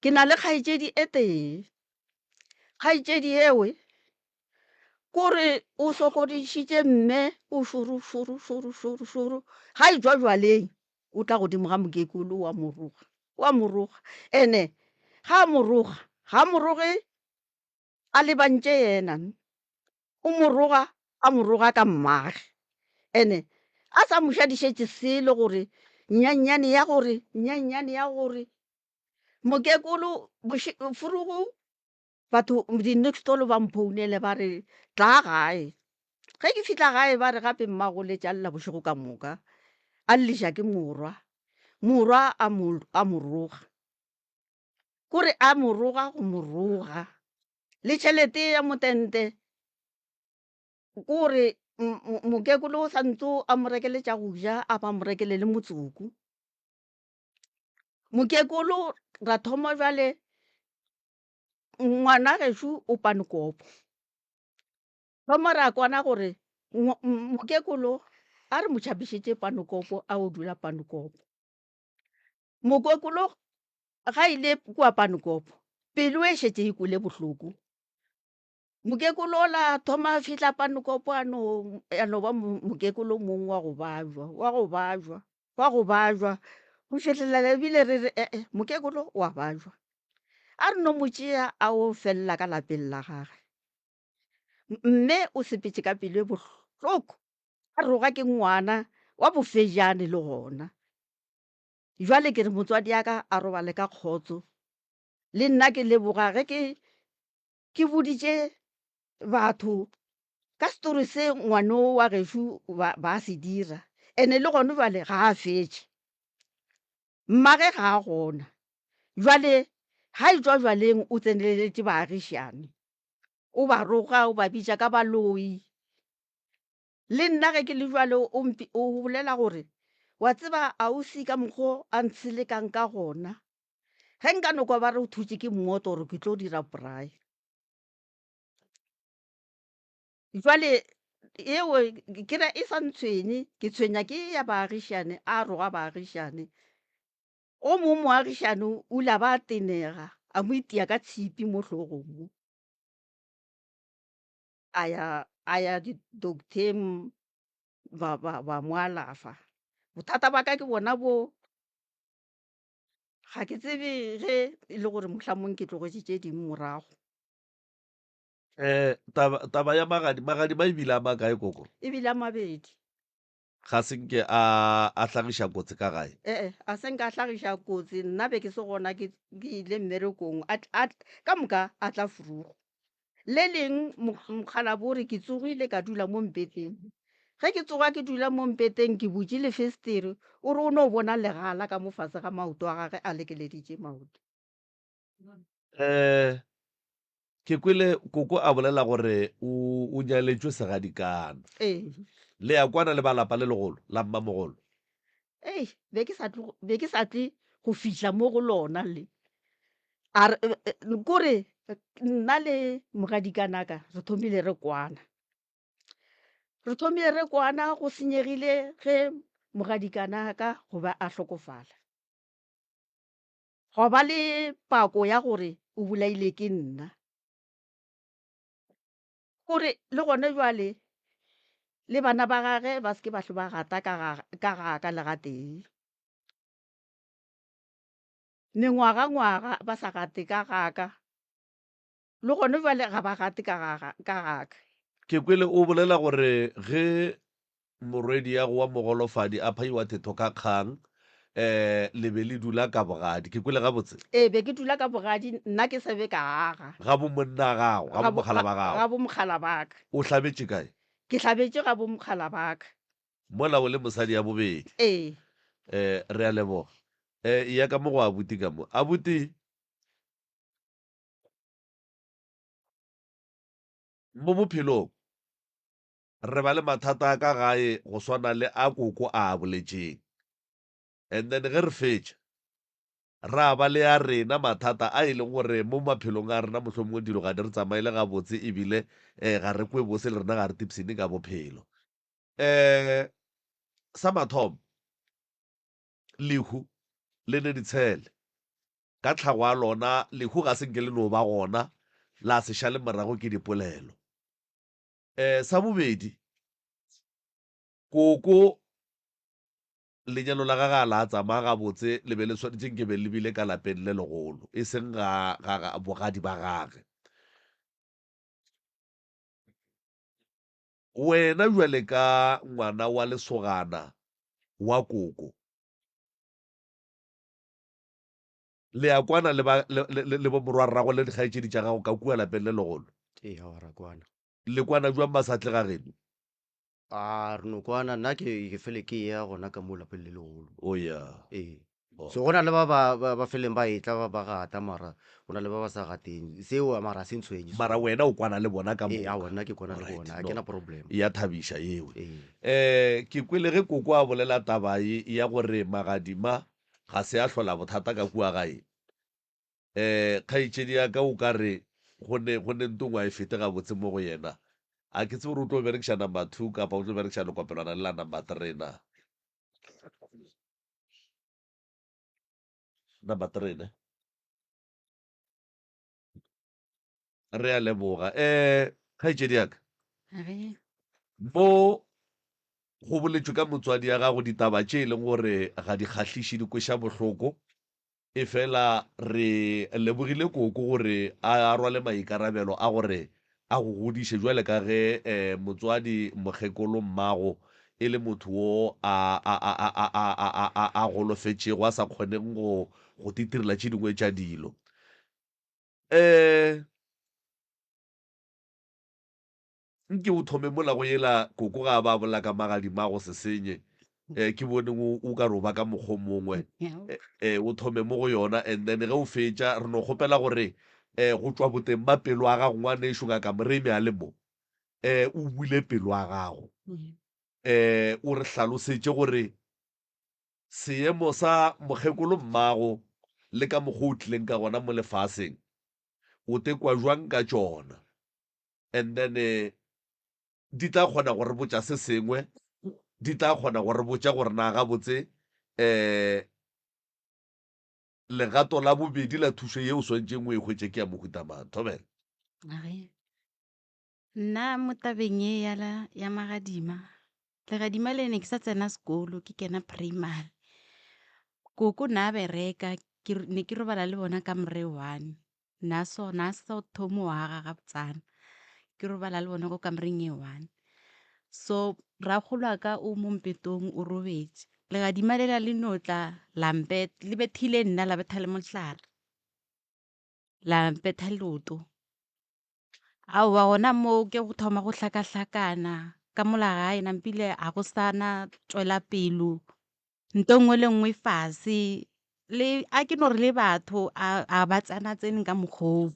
Ke na le kgaetšedi e tee. Kgaetšedi ewe kore o sokodišitše mme o šoro šoro šoro šoro šoro ga e tšwa jwaleng o tla godimo ga mokekolo wa moroga wa moroga ene ga a moroga ga a moroge a lebantše yena O mo roga, a mo roga ka mmage. Ene a sa mo šadišetše selo gore nnyannyane ya gore, nnyannyane ya gore. Mokekolo, boše, furugu, batho di-next-door ba mphounele ba re tlaa gae. Ge ke fihla gae ba re gape mmago letše a lla bošego ka moka, a lliša ke morwa. Morwa a mo, a mo roga. Kore a mo roga go mo roga. Le tšhelete ya motente kore mokekolo o sa ntse a mo rekele tša go ja a ba mo rekele le motsoko. Mokekolo ra thoma bjale ngwana gešo o panekopo, thoma ra kwana gore mokekolo a re mo tšhabišetše panekopo a o dula panekopo. Mokekolo Ga ile kua Panekopo, pelo e šetše e kwele bohloko. Mokekolo ola a thoma a fihla Panekopo a no, a no ba mokekolo mong wa go bajwa, wa go bajwa, wa go bajwa, go fihlelela ebile re re, e-e, mokekolo o a bajwa. A re no mo tšea a o felela ka lapeng la gage. Mme o sepetše ka pelo e bohloko, a roga ke ngwana wa bofejane le gona. Jwale ke re motswadi ya ka a robale ka kgotso. Le nna ke leboga ge ke ke boditše batho ka story se ngwano wa gešo ba, ba se dira. Ene le gona jwale ga a fetše. Mmage ga a gona. Jwale ga e tšwa jwaleng o tseneleletše baagišane. O ba roga, o ba bitša ka baloi. Le nna ge ke le jwalo o mpi, o bolela gore, Wa tseba ausi ka mokgo a ntshelekang ka gona. Ge nka no kwa ba re o thutše ke mmotoro ke tlo dira braai. Jwale yeo ke re e sa ntshwenye, ke tshwenya ke ya baagišane, a roga baagišane. O mong moagišane o ile a ba a tenega, a mo itia ka tshipi mo hlogong mo. A ya a ya di-doctor-eng ba ba ba mo alafa. Bothata ba ka ke bona bo, ga ke tsebe ge e le gore mohlamong ke tlogetše tše dingwe morago. Eh, taba, taba ya magadi, magadima e bile a makae koko? E bile a mabedi. Ga se nke a, a hlagiša kotsi ka gae? Ee, a se nke a hlagiša kotsi, nna be ke se gona, ke, ke ile mmerekong, a, a, ka moka a tla frugo. Le leng mokgalabo o re ke tsogile ka dula mo mpeteng. Ge ke tsoga ke dula mo mpeteng ke butše lefestere, o re o no bona legala ka mo fase ga maoto a gage a lekeleditše maoto. Eh, Ke kwele koko a bolela gore o, o nyaletšwe segadikana. Ee. Le ya kwana le ba lapa le legolo la mmamogolo? Ei, be ke sa tle, be ke sa tle go fihla mo go lona le. A re, kore nna le mogadikanaka re thomile re kwana. Re thomile re kwana go senyegile ge mogadikanaka goba a hlokofala. Gwa ba le pako ya gore o bolaile ke nna. Gore le gona bjale le bana ba gage ba se ke ba hlwe ba gata ka ga, ka ga ka le gatee. Mengwaga-ngwaga ba sa gate ka ga ka, le gona bjale ga ba gate ka ga, ka ga ka. Ke kwele o bolela gore ge Morwediago wa mogolofadi a phaiwa thetho ka kgang, eh, le be le dula ka bogadi. Ke kwele gabotse? Ee, be ke dula ka bogadi, nna ke se be ka aga. Ga bo monna gago, ga bo mogala ba gago. Ga bo mogala ba ka. O hlabetše kae? Ke hlabetše ga bo mogala ba ka. Mola o le mosadi ya bobedi. Ee. Eh, re a leboga. Eh, eya ka mo go abuti ka mo. Abuti, mo bophelong, Re ba le mathata a ka gae go swana le a koko a a boletšeng. And then ge re fetša, ra ba le a rena mathata a e leng gore mo maphelong a rena mohlomongwe dilo ga di re tsamaele gabotse ebile um ga re kwe bose le rena ga re tipsene ka bophelo. Um sa mathomo, lehu le ne ditshele. Ka tlhago ya lona, lehu ga se nke le no ba gona la se šale morago ke dipolelo. Eh, sa bobedi, koko lenyalo la gage a la tsamaya gabotse, le be le swanetše nke be le bile ka lapeng le legolo, e seng ga, ga, ga bogadi ba gage. Wena bjale ka ngwana wa lesogana wa koko, le a kwana le ba, le, le, le bomorwarrago le dikgaetšedi tša gago ka kua lapeng le legolo? Ee, aowa, ra kwana. Le kwana bjang ba sa tle ga geno? A re no kwana, nna ke, ke fele ke eya gona ka mo lapeng le legolo. O ya. Ee. Oh. So go na le ba ba, ba, ba feleng ba etla ba, ba gata mara go na le ba ba sa gateng. Seo mara se ntshwenye. Mara wena o kwana le bona ka Ee, moka. aowa nna ke kwana le Alright, bona, ga no. ke na problem. Ya thabiša yeo. Ee. Eh, ke kwele ge koko a bolela taba ye ya gore magadima ga se a hlola bothata ka kua gae. Eh, kgaetšedi ya ka o ka re go ne, go ne ntongwa e fete gabotse mo go yena. A ke tsebe gore o tlo berekiša number two kapa o tlo berekiša lekopelwana le la number three na. Number three ne. Re a leboga. Eh, kgaetšedi ya ka. Re. Mo go boletšwe ka motswadi ya gago ditaba tše e leng gore ga di kgahliše, di kweša bohloko. Efela re lebogile koko gore a rwale maikarabelo a gore a go godiše bjale ka ge motswadi mokgekolo mmago e le motho wo a, a, a, a, a, a, a, a, a golofetšego a sa kgoneng go, go titirela tše dingwe tša dilo. Um Nke o thome mola go yela koko ga a ba bolela ka magadima a go se senye. Eh, ke bone o, o ka re o ba ka mokgwa o mongwe. Eh, eh, o thome mo go yona and then ge o fetša re no kgopela gore eh, go tšwa boteng ba pelo ya gago ngwanešu Ngaka Moremi a le mo, eh, o bule pelo ya gago. Eh, o re hlalosetše gore seemo sa mokgekolo mmago le ka mokgwa o tlileng ka gona mo lefaseng, o tekwa jwang ka tšona. And then di tla kgona go re botša se sengwe, di tla kgona go re botša gore na gabotse um legato la bobedi la thušo ye o swanetšeng o e hwetše ke ya mohuta mang. Thobela. Age. Nna mo tabeng ye ya la ya magadima, legadima le ne ke sa tsena sekolo ke kena primary. Koko na bereka ke ne ke robala le bona ka more one. Na so na so thomo wa ga gabotsana. Ke robala le bona ko kamoreng e one. So rakgolo wa ka o mo mpetong o robetše. Legadima lela le no tla la le bethile nna la betha le mohlare. La mpetha leoto. Aowa gona moo ke go thoma go hlakahlakana ka mola gae nampile ga go sa na tšwela pelo. Nto nngwe le nngwe fase le a ke no re le batho a ba tsena tsene ka mokgwa oo.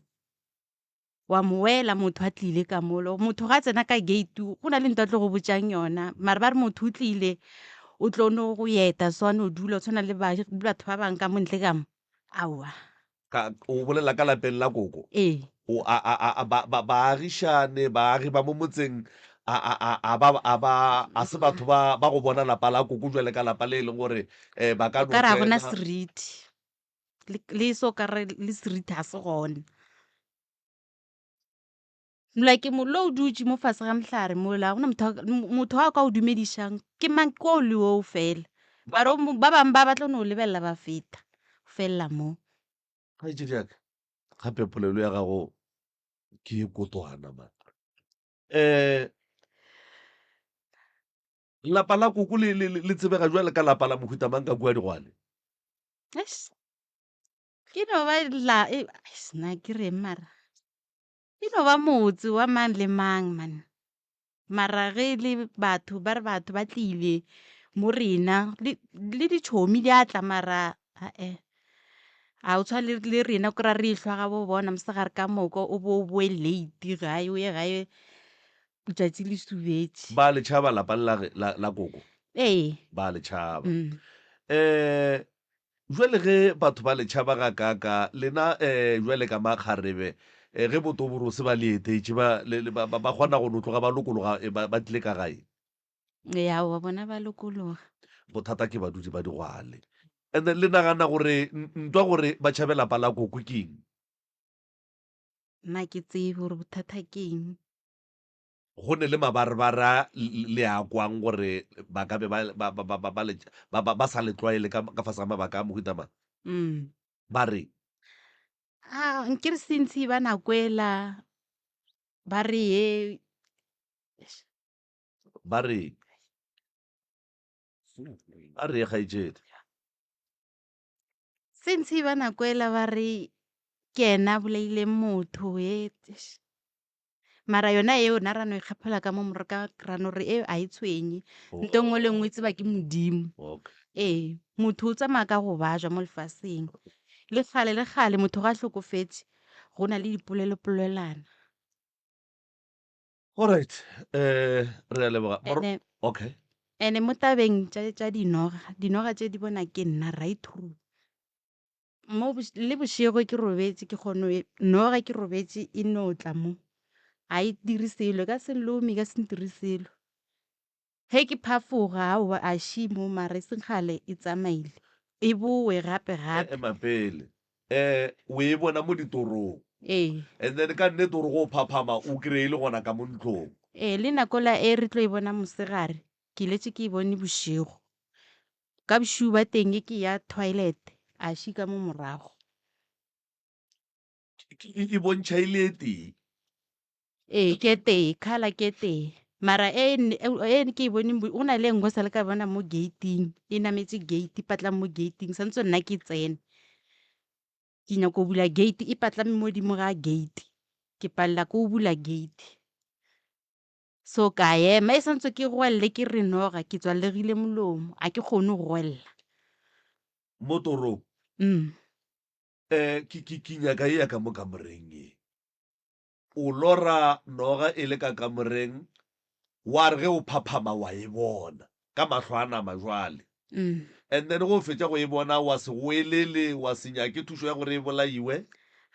Wa mo wela motho a tlile ka molo, motho ga a tsena ka gate go na le ntho a tlo go botšang yona mare ba re motho o tlile o tlo no go eta so a no dula o tshwana le batho ba bangwe ka mo ntle ka mo, aowa. Ka, o bolela ka lapeng la koko? Ee. O, a, a, a, a, ba, ba, baagišane, baagi ba mo motseng, a, a, a, a ba, a ba, a se batho ba, ba go bona lapa la koko bjale ka lapa le e leng gore um ba ka O no ka re ga gona tsena. seriti. Le, le so ka re le seriti ga se gona. Mola ke mollo o dutše mo fase ga mohlare mola, ga gona motho, motho a ka o dumedišang ke mang, ke o le oo fela. Mara ba bangwe ba ba tlo no lebelela ba feta, go felela moo. Kgaetšedi ya ka, gape polelo ya gago ke ye kotwana man. Um lapa la koko le, le, le tsebega bjale ka lapa la mohuta mang ka kua Digwale? Eish, ke no ba la, eish, na ke reng mara? E no ba motse wa mang le mang man. Mara ge e le batho ba re batho ba tlile mo rena le, le ditšhomi di a tla mara ae. Ga o tshwane le rena o kry-a re ehlwa ga bo bona mosegare ka moka o bo o boe late gae o ye gae letšatši le subetše. Ba le tšhaba lapa le la, la, la koko? Ee. Ba le tšhaba. Mm. Um Bjale ge batho ba le tšhaba gakaaka, lena um bjale ka makgarebe, um ge botoborose ba le etetše, ba, le, le, ba, ba, ba kgona go no tloga ba lokologa, e, ba, ba tlile ka gae? Ee, aowa, bona ba lokologa. Bothata ke badudi ba digwale. And then le nagana gore ntwa gore ba tšhabe lapa la koko ke eng? Nna ke tsebe gore bothata ke eng. Go ne le mabarebare a le a kwang gore ba ka be ba, ba, ba, ba, ba, le, ba, ba, ba sa le tlwaele ka, ka fase ga mabaka a mohuta mang? Mm. Ba re. A nkere since ba nakwela ba re ye. Ba re. Ba re kgaetšedi. Since ba nakwela ba re ke yena a bolaileng motho ye. Mara yona eo na ra no ikgaphela ka mo more ka ra no re eo a e tshwenye. Nto nngwe le nngwe e tseba ke Modimo. Okay. Ee, motho o tsamaya ka go bajwa mo lefaseng. Le kgale le kgale motho ga a hlokofetše go na le dipolelopolelwana. Alright, eh re a leboga. Moro- Ene Okay. ene mo tabeng tša tša dinoga, dinoga tše di bona ke nna right through. Mo le bošego ke robetše ke kgono noga ke robetše e no tla mo. Ga e dire selo, e ka se nlome, e ka se ntire selo. Ge ke phafoga aowa a še mo mara e seng kgale e tsamaile. E bowe gape gape. Ema pele. Um o e bona mo ditorong. Ee. And then ka nnete o re go phaphama o kry-e e le gona ka mo ntlong. Ee, le nako la e re tlo e bona mosegare, ke letše ke e bone bošego. Ka bošego ba teng ke ya toilet. A šika mo morago. E, e bontšha e le e tee. Ee, ke e tee, colour ke e tee. Mara e, e ke e boneng, go na le e nngwe sa le ka bona mo gate-ing, e nametše gate, e patlame mo gate-ing, santse nna ke tsene. Ke nyako bula gate, e patlame mo godimo ga gate. Ke palela ke go bula gate. So ka ema, e santse ke goelele ke re noga, ke tswalegile molomo, a ke kgone go goelela. Mo torong? Mm. Eh, ke, ke, ke nyaka e ya ka mo kamoreng ye. O lora noga e le ka kamoreng, wa re ge o phaphama wa e bona ka mahlo a nama jwale. Mm. And then ge o fetša go e bona wa se goelele, wa se nyake thušo ya gore e bolaiwe.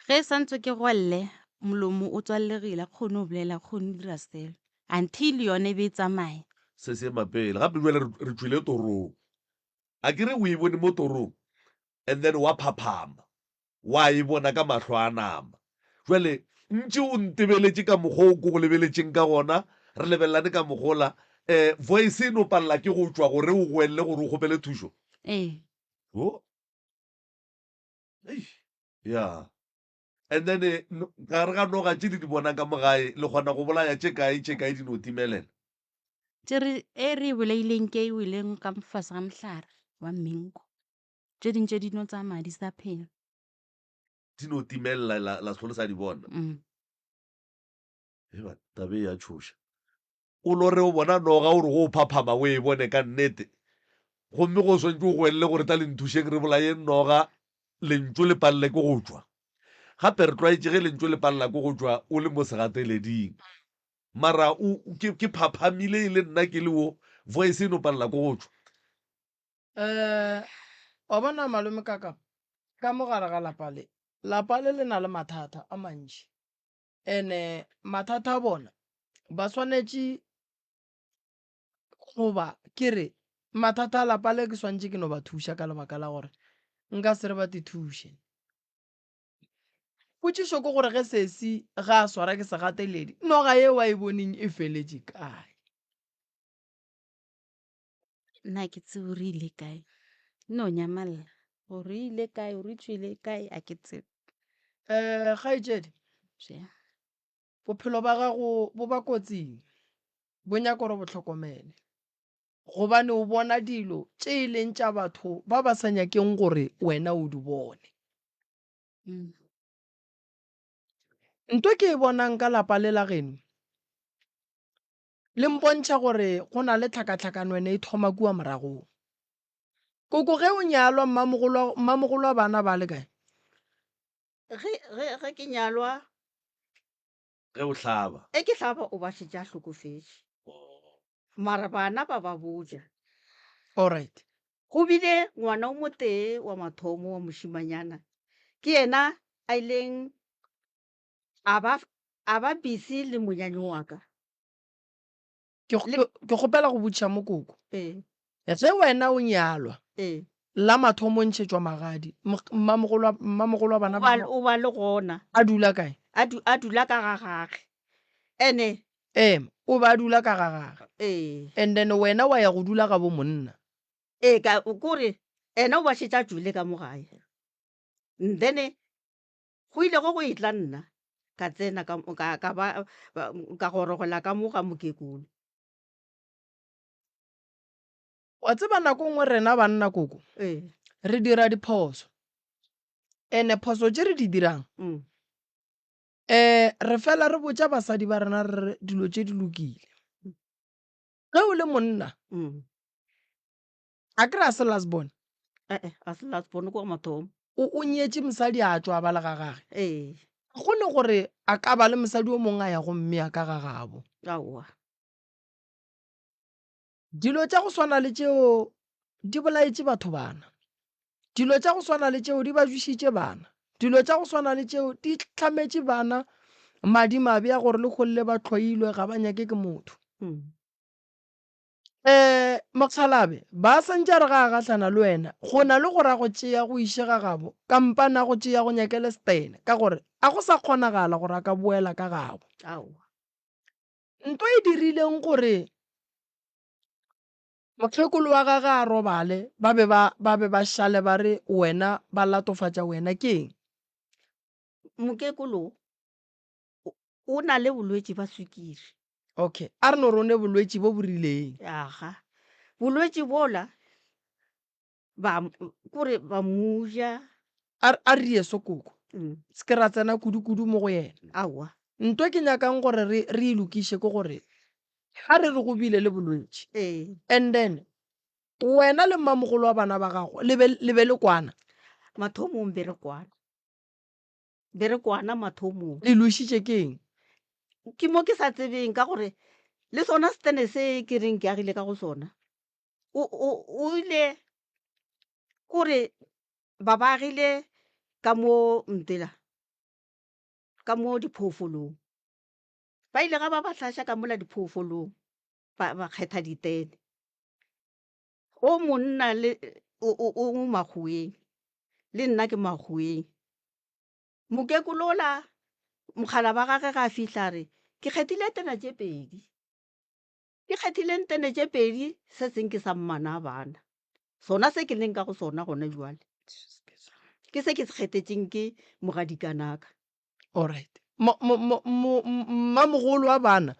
Ge santse ke goelele, molomo o tswallegile, a ke kgone go bolela, a ke kgone go dira selo. Until yone e be e tsamaya. Se se ema pele. Gape jwale re, re tšwile torong. A ke re o e bone mo torong and then wa phaphama. Wa e bona ka mahlo a nama. Bjale, ntše o ntebeletše ka mokgwa o ke go lebeletšeng ka gona, re lebelelane ka mokgwa ola, eh, voice e no palela ke go tšwa gore o goelele gore o kgopele thušo. Ee. Oh. Eish. Yeah. And then, eh, no, gare ga noga tše le di bonang ka mo gae, le kgona go bolaya tše kae, tše kae di no timelela? Tše re, e re e bolaileng ke e weleng ka fase ga mohlare wa menko. Tše ding tše di no tsamaya di sa phela. Di no timelela la, la se sa di bona. Mm. Eba, taba e ya tšhoša. O lore o bona noga o re go o phaphama o e bone ka nnete. Gomme go swantše o goelele gore tla le nthušeng re bolayeng noga, lentšu le palele ke go tšwa. Gape re tlwaetše ge lentšu le palela ke go tšwa o le mo segateleding. Mara o, ke, ke phaphamile e le nna ke le wo, voice e no palela ke go tšwa. Um wa bona malome kaka ka mo gare ga lapa le, lapa le le na le mathata a mantši and-e mathata a bona ba swanetše goba ke re mathata a lapa le ke swanetše ke no ba thuša ka lebaka la gore nka se re ba te thuše. Potšišo ke gore ge sesi ga a swara ke segateledi noga yeo a e boneng e feletše kae? Nna ha ke tsebe gore e ile kae, e no nyamalla gore e ile kae, gore e tšwile kae a ke tsebe. Um kgaetšedi, bophelo ba gago bo ba kotsing, bo nyaka gore o bo hlokomele. Gobane o bona dilo tše e leng tša batho ba ba sa nyakeng gore wena o di bone. Nto ke e bonang ka lapa le la geno, Le mpontšha gore go na le tlhakatlhakano ene e thoma kua moragong. Koko ge o nyalwa mmamogolo, mmamogolo wa bana ba le kae? Ge, ge, ge ke nyalwa. Ge o hlaba. E ke hlaba o ba šetše a hlokofetše. Mara bana ba ba botša. Alright. Go bile ngwana o motee wa mathomo wa mošimanyana, ke yena a ileng A ba, a ba busy le monyanyo wa ka. Ke, ke, ke kgopela go botšiša mo koko. Ee. Ge wena o nyalwa, Ee. la mathomo o ntšhetšwa magadi, mmamogolo wa, mmamogolo wa bana O ba, o ba le gona. A dula kae? A du, a dula ka ga gage. Ene. Ema, o be a dula ka ga gage. Ee. And then wena wa ya go dula ga bo monna. Ee, ka, kore ena o ba šetše a tšwile ka mo gae. And then Go ile go go etla nna, ka tsena ka, ka, ka ba, ka gorogela ka mo ga mokekolo. Wa tseba nako nngwe rena banna koko Ee. re dira diphoso ene phoso tše re di dirang Mm. eh re fela re botša basadi ba rena re re dilo tše di lokile. Ge o le monna Mm. A ke re a se last born? Eh-eh, a se last born, ke wa mathomo. O, o nyetše mosadi a tšwa a ba le ga gage. Ee. Ga go ne gore a ka ba le mosadi o mongwe a ya go mmea ka ga gabo. Aowa. Dilo tša go swana le tšeo di bolaetše batho bana. Dilo tša go swana le tšeo di ba jwešitše bana. Dilo tša go swana le tšeo di hlametše bana madimabe a gore leholle ba hloilwe ga ba nyake ke motho. Mm. Um mokgalabje, ba santše a re ga a gahlana le wena, go na le gore a go tšea go iše ga gabo, kampane a go tšea go nyakele setene, ka gore a go sa kgonagala gore a ka boela ka gabo. Aowa. Nto e dirileng gore Mokgekolo wa gage a robale, ba be ba, ba be ba šale ba re wena, ba latofatša wena. Ke eng? Mokekolo o, o na le bolwetši ba swikiri. Okay, a re no re o ne bolwetši bo bo rileng. Aga. Bolwetši bola, ba, kore ba mo ja. A, a re ye so koko. Se ke ra tsena kudu-kudu mo go yena. Aowa. Nto e ke nyakang gore re, re e lokiše ke gore, a re re go bile le bolwetši. Ee. And then, wena le mmamogolo wa bana ba gago, le be, le be le kwana? Mathomong be re kwana. Be re kwana mathomong. Le lwešitše ke eng? Ke mo ke sa tsebeng ka gore le sona setene se ke reng ke agile ka go sona, o, o, o ile kore ba ba agile ka mo ntela, ka mo diphoofolong. Ba ile ga ba ba hlaša ka mola diphoofolong, ba, ba kgetha ditene. O monna le o, o, o makgoweng, le nna ke makgoweng. Mokekolo ola mokgala ba gage ga a fihla a re, Ke kgethile tena tše pedi. Ke kgethile ntene tše pedi, se seng ke sa mmana bana. Sona se ke leng ka go sona gona bjale, ke se ke se kgethetšeng ke mogadikanaka. Alright. Mmamogolo wa bana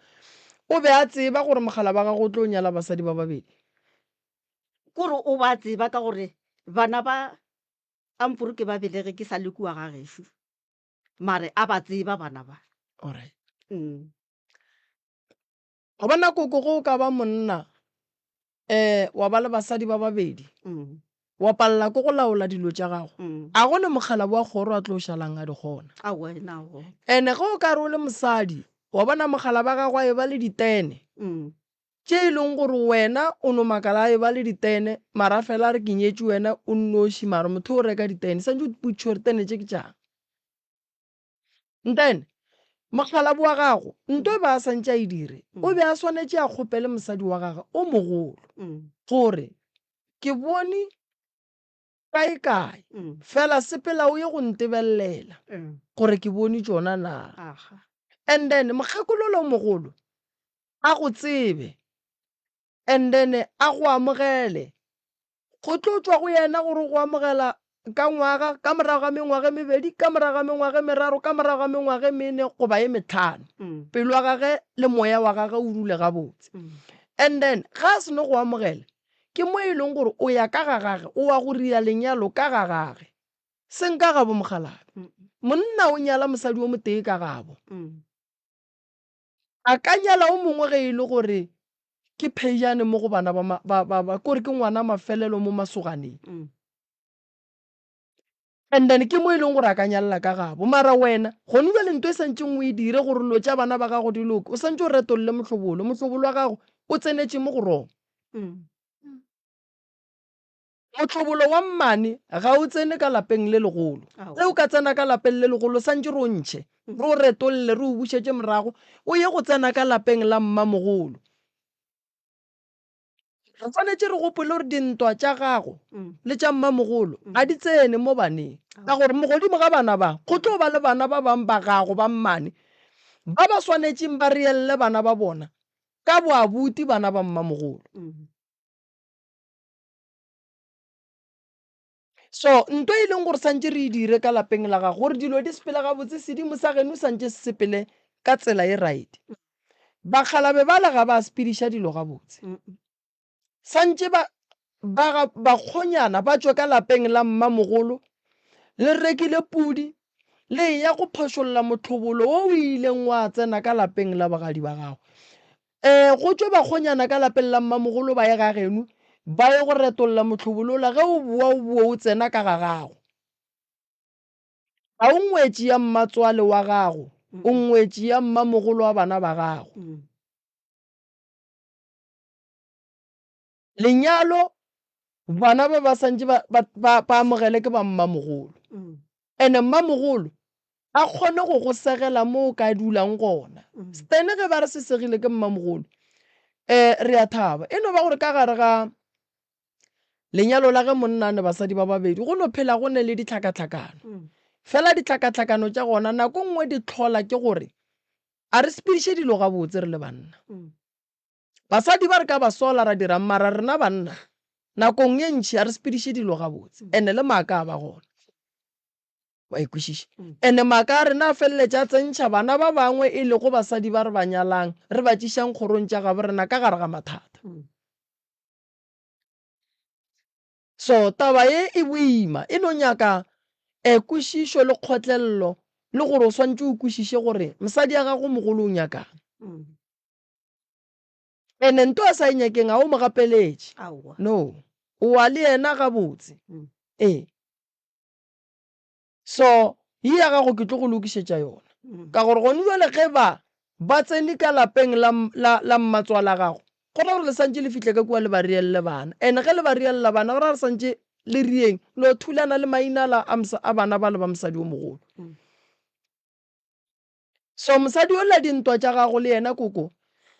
o be a tseba gore mogala ba gagwe o tlo nyala basadi ba babedi? Kore o ba tseba ka gore bana ba ampore ke ba belege ke sa le kua ga gešo, mare a ba tseba bana ba. Alright. Wa bona koko ge o ka ba monna um wa ba le basadi ba babedi mm. wa palela ke go laola dilo tša gago mm. a go ne mokgalabo wa kgoro a tlo šalang a di kgona ene ge o ka re o le mosadi wa bona mogala ba gago a e ba le ditene mm. tše e leng gore wena o no makala a e ba le ditene mara fela re ke nyetše wena o nnoši mara motho o reka ditene santse o potšiše gore tene tše ke tšang Ntene, mokgalabje wa gago, nto e be a santše a e dire, o be a swanetše a kgopele mosadi wa gagwe o mogolo gore, Ke bone kae-kae, fela sepela o ye go ntebelelela gore ke bone tšona na. And then mokgekolo yola o mogolo a go tsebe, and then a go amogele Go tlo tšwa go yena gore o go amogela ka ngwaga, ka morago ga mengwaga e mebedi, ka morago ga mengwaga e meraro, ka morago ga mengwaga e mene goba e metlhano. Pelo ya gage le moya wa gage o dule gabotse. And then ge a seno go amogela, ke mo e leng gore o ya ka ga gage, o wa go ria lenyalo ka ga gage, seng ka gabo mokgalabje. Monna o nyala mosadi o motee ka gabo. A ka nyala o mongwe ge e le gore ke phejane mo go bana ba, ba, ba, ba, kore ke ngwana mafelelo mo masoganeng. And then ke mo e leng gore a ka nyalela ka gabo. Mara wena, gone bjale nto e santšeng o e dire gore lo tša bana ba gago di loke, o santše o retolle mohlobolo. Mohlobolo wa gago o tsenetše mo go wrong. Mohlobolo wa mmane ga o tsene ka lapeng le legolo. Ge o ka tsena ka lapeng le legolo, santše re o ntšhe, re o retolle, re o bušetše morago, o ye go tsena ka lapeng la mmamogolo. Re swanetše re gopole gore dintwa tša gago le tša mmamogolo ga di tsene mo baneng, ka gore godimo ga bana ba go tlo ba le bana ba bangwe ba gago ba mmane ba ba swanetšeng ba reelle bana ba bona ka boabuti bana ba mmamogolo. So nto e leng gore santše re e dire ka lapeng la gago gore dilo di sepele gabotse, sedimo sa geno santše se sepele ka tsela e right. Bakgalabe bale ga ba sepediša dilo gabotse. Santše ba ba ga bakgonyana ba tšwe ka lapeng la mmamogolo le rekile pudi le eya go phošolla mohlobolo wo o ileng wa tsena ka lapeng la bogadi ba gago. Ee, go tšwe bakgonyana ka lapeng la mmamogolo ba ye ga geno ba ye go retolla mohlobolo wola, ge o boa o boe o tsena ka ga gago. Ga o ngwetši ya mmatswale wa gago, o ngwetši ya mmamogolo wa bana ba gago. Lenyalo bana ba ba santše ba, ba, ba, ba amogele ke ba mmamogolo. Ene mmamogolo a kgone go go segela mo o ka dulang gona. Stan ge ba re se segile ke mmamogolo, um re a thaba. E no ba gore ka gare ga lenyalo la ge monna a ne basadi ba babedi, go no phela go ne le ditlhakatlhakano. Fela ditlhakatlhakano tša gona nako nngwe di hlola ke gore a re sepediše dilo gabotse re le banna. Basadi ba re ka ba sola ra dirang mara rena banna nakong ye ntši a re sepediše dilo gabotse ene le maaka a ba gona. Wa e kwešiša? Ene maaka a rena a feleletša a tsentšha bana ba bangwe e lego basadi ba re ba nyalang re ba tšišang kgorong tša gabo rena ka gare ga mathata. So taba ye e boima, e no nyaka um kwešišo le kgotlelelo le gore o swantše o kwešiše gore mosadi ya gago mogolo o nyakang. Ene nto a sa e nyakeng ga o mo gapeletše. No, o wa le yena gabotse. Ee. So ye ya gago ke tlo go lokišetša yona. Ka gore gone jwale ge ba ba tsene ka lapeng la, la, la mmatswala gago, go ra gore le santše le fihle ka kua le ba rielle bana. And ge le ba riella bana, go ra gore santše le rieng, lo thulana le maina la a, a bana ba le ba mosadi o mogolo. So mosadi yola dintwa tša gago le yena koko,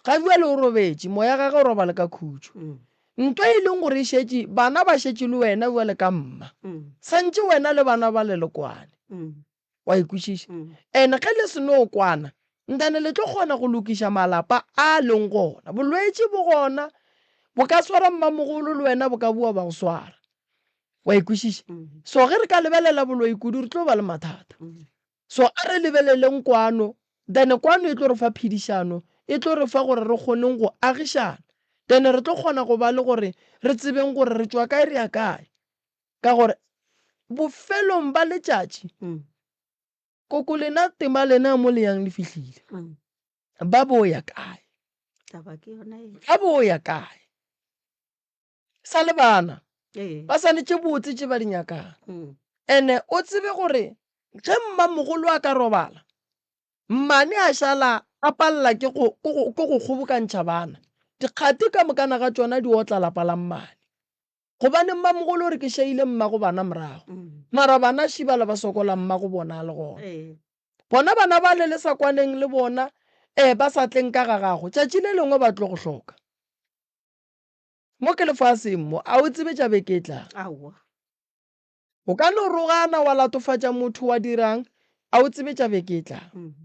ga bjale o robetše, moya gage o robale ka khutšo. Ntwa e leng gore e šetše, bana ba šetše le wena bjale ka mma. Santše wena le bana ba le le kwane. Wa e kwešiša? And ge le se no kwana, ntane le tlo kgona go lokiša malapa a leng gona. Bolwetši bo gona, bo ka swara mmamogolo le wena bo ka boa ba go swara. Wa e kwešiša? So ge re ka lebelela boloi kudu re tlo ba le mathata. So a re lebeleleng kwano, then kwano e tlo re fa phedišano, e tlo re fa gore re kgoneng go agišana, then re tlo kgona go ba le gore re tsebeng gore re tšwa kae re ya kae. Ka gore bofelong ba letšatši, koko lena tema lena mo le yang le fihlile, ba bo ya kae? Ba bo ya kae? Sa le bana ba sa le tše botse tše ba di nyakang. Ene o tsebe gore ge mmamogolo a ka robala, mmane a šala a palela ke go, ke go, ke go kgobokantšha bana. Dikgati ka mokana ga tšona di otla lapa la mmane. Gobane mmamogolo o re ke šaile mmago bana morago. Mara bana šibala ba sokola mmago bona a le gona. Bona bana bale le sa kwaneng le bona, eh, ba sa tleng ka ga gago, tšatši le lengwe ba tlo go hloka. Mo ke lefaseng mo, a o tsebe tša beke e tlang? Aowa. O ka no rogana wa latofatša motho wa dirang, a o tsebe tša beke e tlang?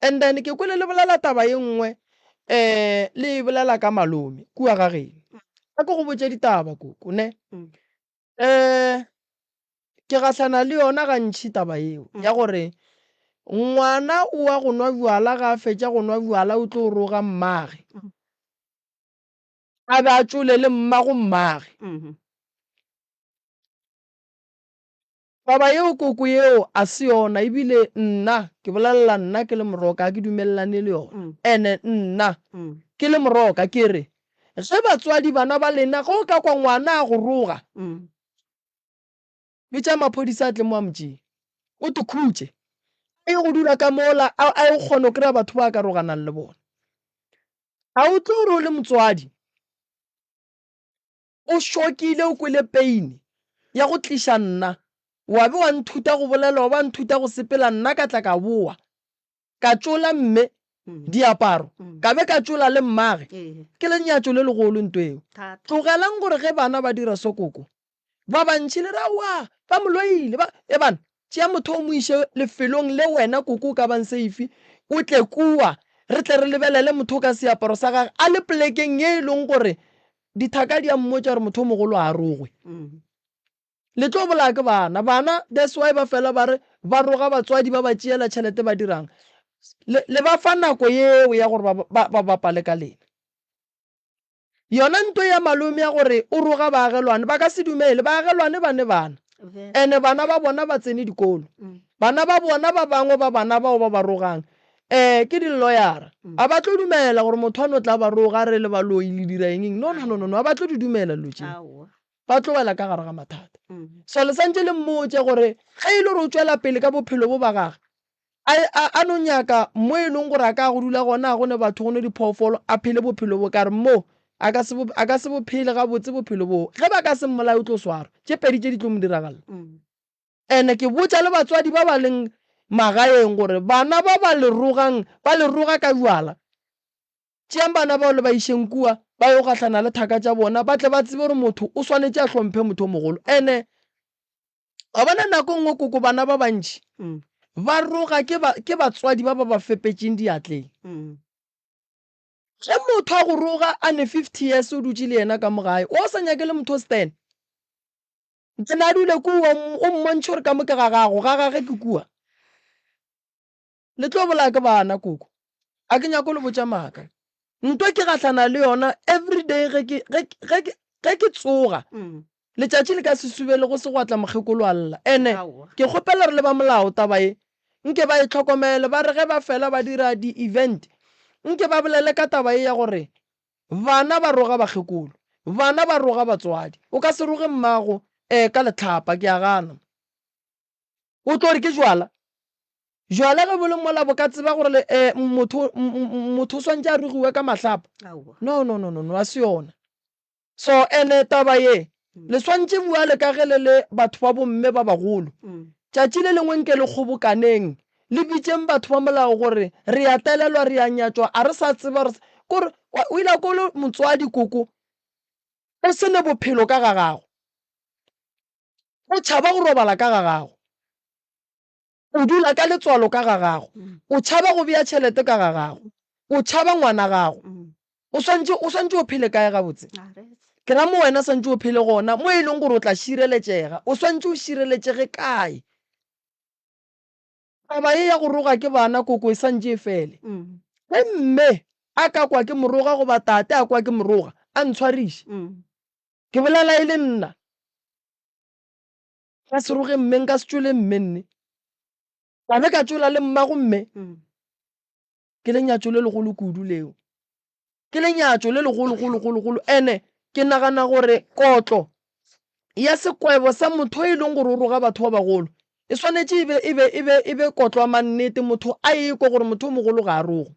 And then ke kwele le bolela taba ye nngwe um le e bolela ka malome kua ga geno. A ke go botše ditaba koko ne. Um ke gahlana le yona gantši taba yeo ya gore ngwana o wa go nwa bjala ga a fetša go nwa bjala o tlo roga mmage. A be a tšole le mmago mmage. Taba yeo koko yeo a se yona ebile nna ke bolelela nna ke le Moroka ga ke dumelelane le yona. Ene nna ke le Moroka ke re ge batswadi bana ba lena ge o ka kwa ngwana a go roga bitša maphodisa a tle mo a mo tšee o te khutše a ye go dula ka mola a ye go kgona go kry-a batho ba a ka roganang le bona. Ga o tlo re o le motswadi o šokile o kwele pain ya go tliša nna wa be wa nthuta go bolela wa ba nthuta go sepela nna ka tla ka boa ka tšola mme diaparo ka be ka tšola le mmage ke lenyatšo le legolo nto eo. Tlogelang gore ge bana ba dira so koko Ba bantši le re, Aowa, ba mo loile. Ba, ebang, tšea motho o mo iše lefelong le wena koko o ka bang safe, o tle kua, re tle re lebelele motho o ka seaparo sa gage a le polekeng ye e leng gore dithaka di a mmotša gore motho o mogolo a rogwe. Le tlo bolaya ke bana. Bana, that's why ba fela ba re ba roga batswadi ba ba tšeela tšhelete ba dirang. Le, le ba fa nako yeo ya gore ba, ba, ba bapale ka lena. Yona nto ya malome ya gore o roga baagelwane, ba ka se dumele. Baagelwane ba ne bana, ene bana ba bona ba tsene dikolo. Bana ba bona ba bangwe ba bana bao ba ba rogang um ke di-lawyer-a. A ba tlo dumela gore motho a no tla ba roga a re le baloi le dira eng eng. No, no, no, no, no, a ba tlo di dumela dilo tšeo. Ba tlo wela ka gare ga mathata. So le santše le mmotše gore ge e le gore o tšwela pele ka bophelo bo ba gage, A, a, a no nyaka mo e leng gore a ka go dula gona, ga go ne batho, go ne diphoofolo, a phele bophelo bo. Ka re, Mo, a ka se bo, a ka se bo phele gabotse bophelo boo. Ge ba ka se mmolaye, o tlo swarwa. Tše pedi tše di tlo mo diragalela. Ene ke botša le batswadi ba ba leng magaeng gore bana ba ba le rogang, ba le roga ka bjala, tšeang bana bao le ba išeng kua, ba yo gahlana le thaka tša bona, ba tle ba tsebe gore motho o swanetše a hlomphe motho o mogolo. Ene Wa bona nako nngwe koko bana ba bantši ba roga ke ba ke batswadi ba ba ba fepetšeng diatleng. Ge motho a go roga a ne 50 years o dutše le yena ka mo gae, o sa nyake le motho o stand. Then a dule kua o mmontšhe gore ka mo ke ga gago, ga gage ke kua. Le tlo bolaya ke bana koko. A ke nyako le botša maaka. Ntwa ke gahlana le yona everyday ge ke ge ge ke ge ke tsoga. Letšatši le ka se subele go se gwa tla mokgekolo a lla. Ene ke kgopela re le ba molao taba ye nke ba e hlokomele ba re ge ba fela ba dira di event nke ba bolele ka taba ye ya gore bana ba roga bakgekolo, bana ba roga batswadi. O ka se roge mmago eh ka lehlapa ke a gana. O tlo re ke jwala? Jwala ge bo le mola bo ka tseba gore le eh motho motho o swantše a rogiwe ka mahlapa? No no no no no a se yona. So ene taba ye le swantše bjale ka ge le le batho ba bomme ba bagolo, tšatši le lengwe nke le kgobokaneng le bitšeng batho ba molao gore re a telelwa, re a nyatšwa, a re sa tseba re kore o ile ko le motswadi koko o se ne bophelo ka ga gago, o tšhaba go robala ka ga gago. O dula ka letswalo ka ga gago. O tšhaba go bea tšhelete ka ga gago. O tšhaba ngwana gago. O swantše, o swantše o phele kae gabotse? Ke ra mo wena swantše o phele gona, mo e leng gore o tla šireletšega. O swantše o šireletšege kae? Taba ye ya go roga ke bana koko e santše e fele. Ge mme a ka kwa ke mo roga goba tate a kwa ke mo roga, a ntshwariše. Ke bolela e le nna. Nka se roge mme, nka se tšole mme nne. Ka be ka tšola le mmago mme. Ke lenyatšo le legolo kudu leo. Ke lenyatšo le legolo golo golo golo. Ene ke nagana gore kotlo ya sekwebo sa motho e leng gore o roga batho ba bagolo e swanetše e be e be e be e be kotlo ya mannete motho a ekwe gore motho o mogolo ga a roge.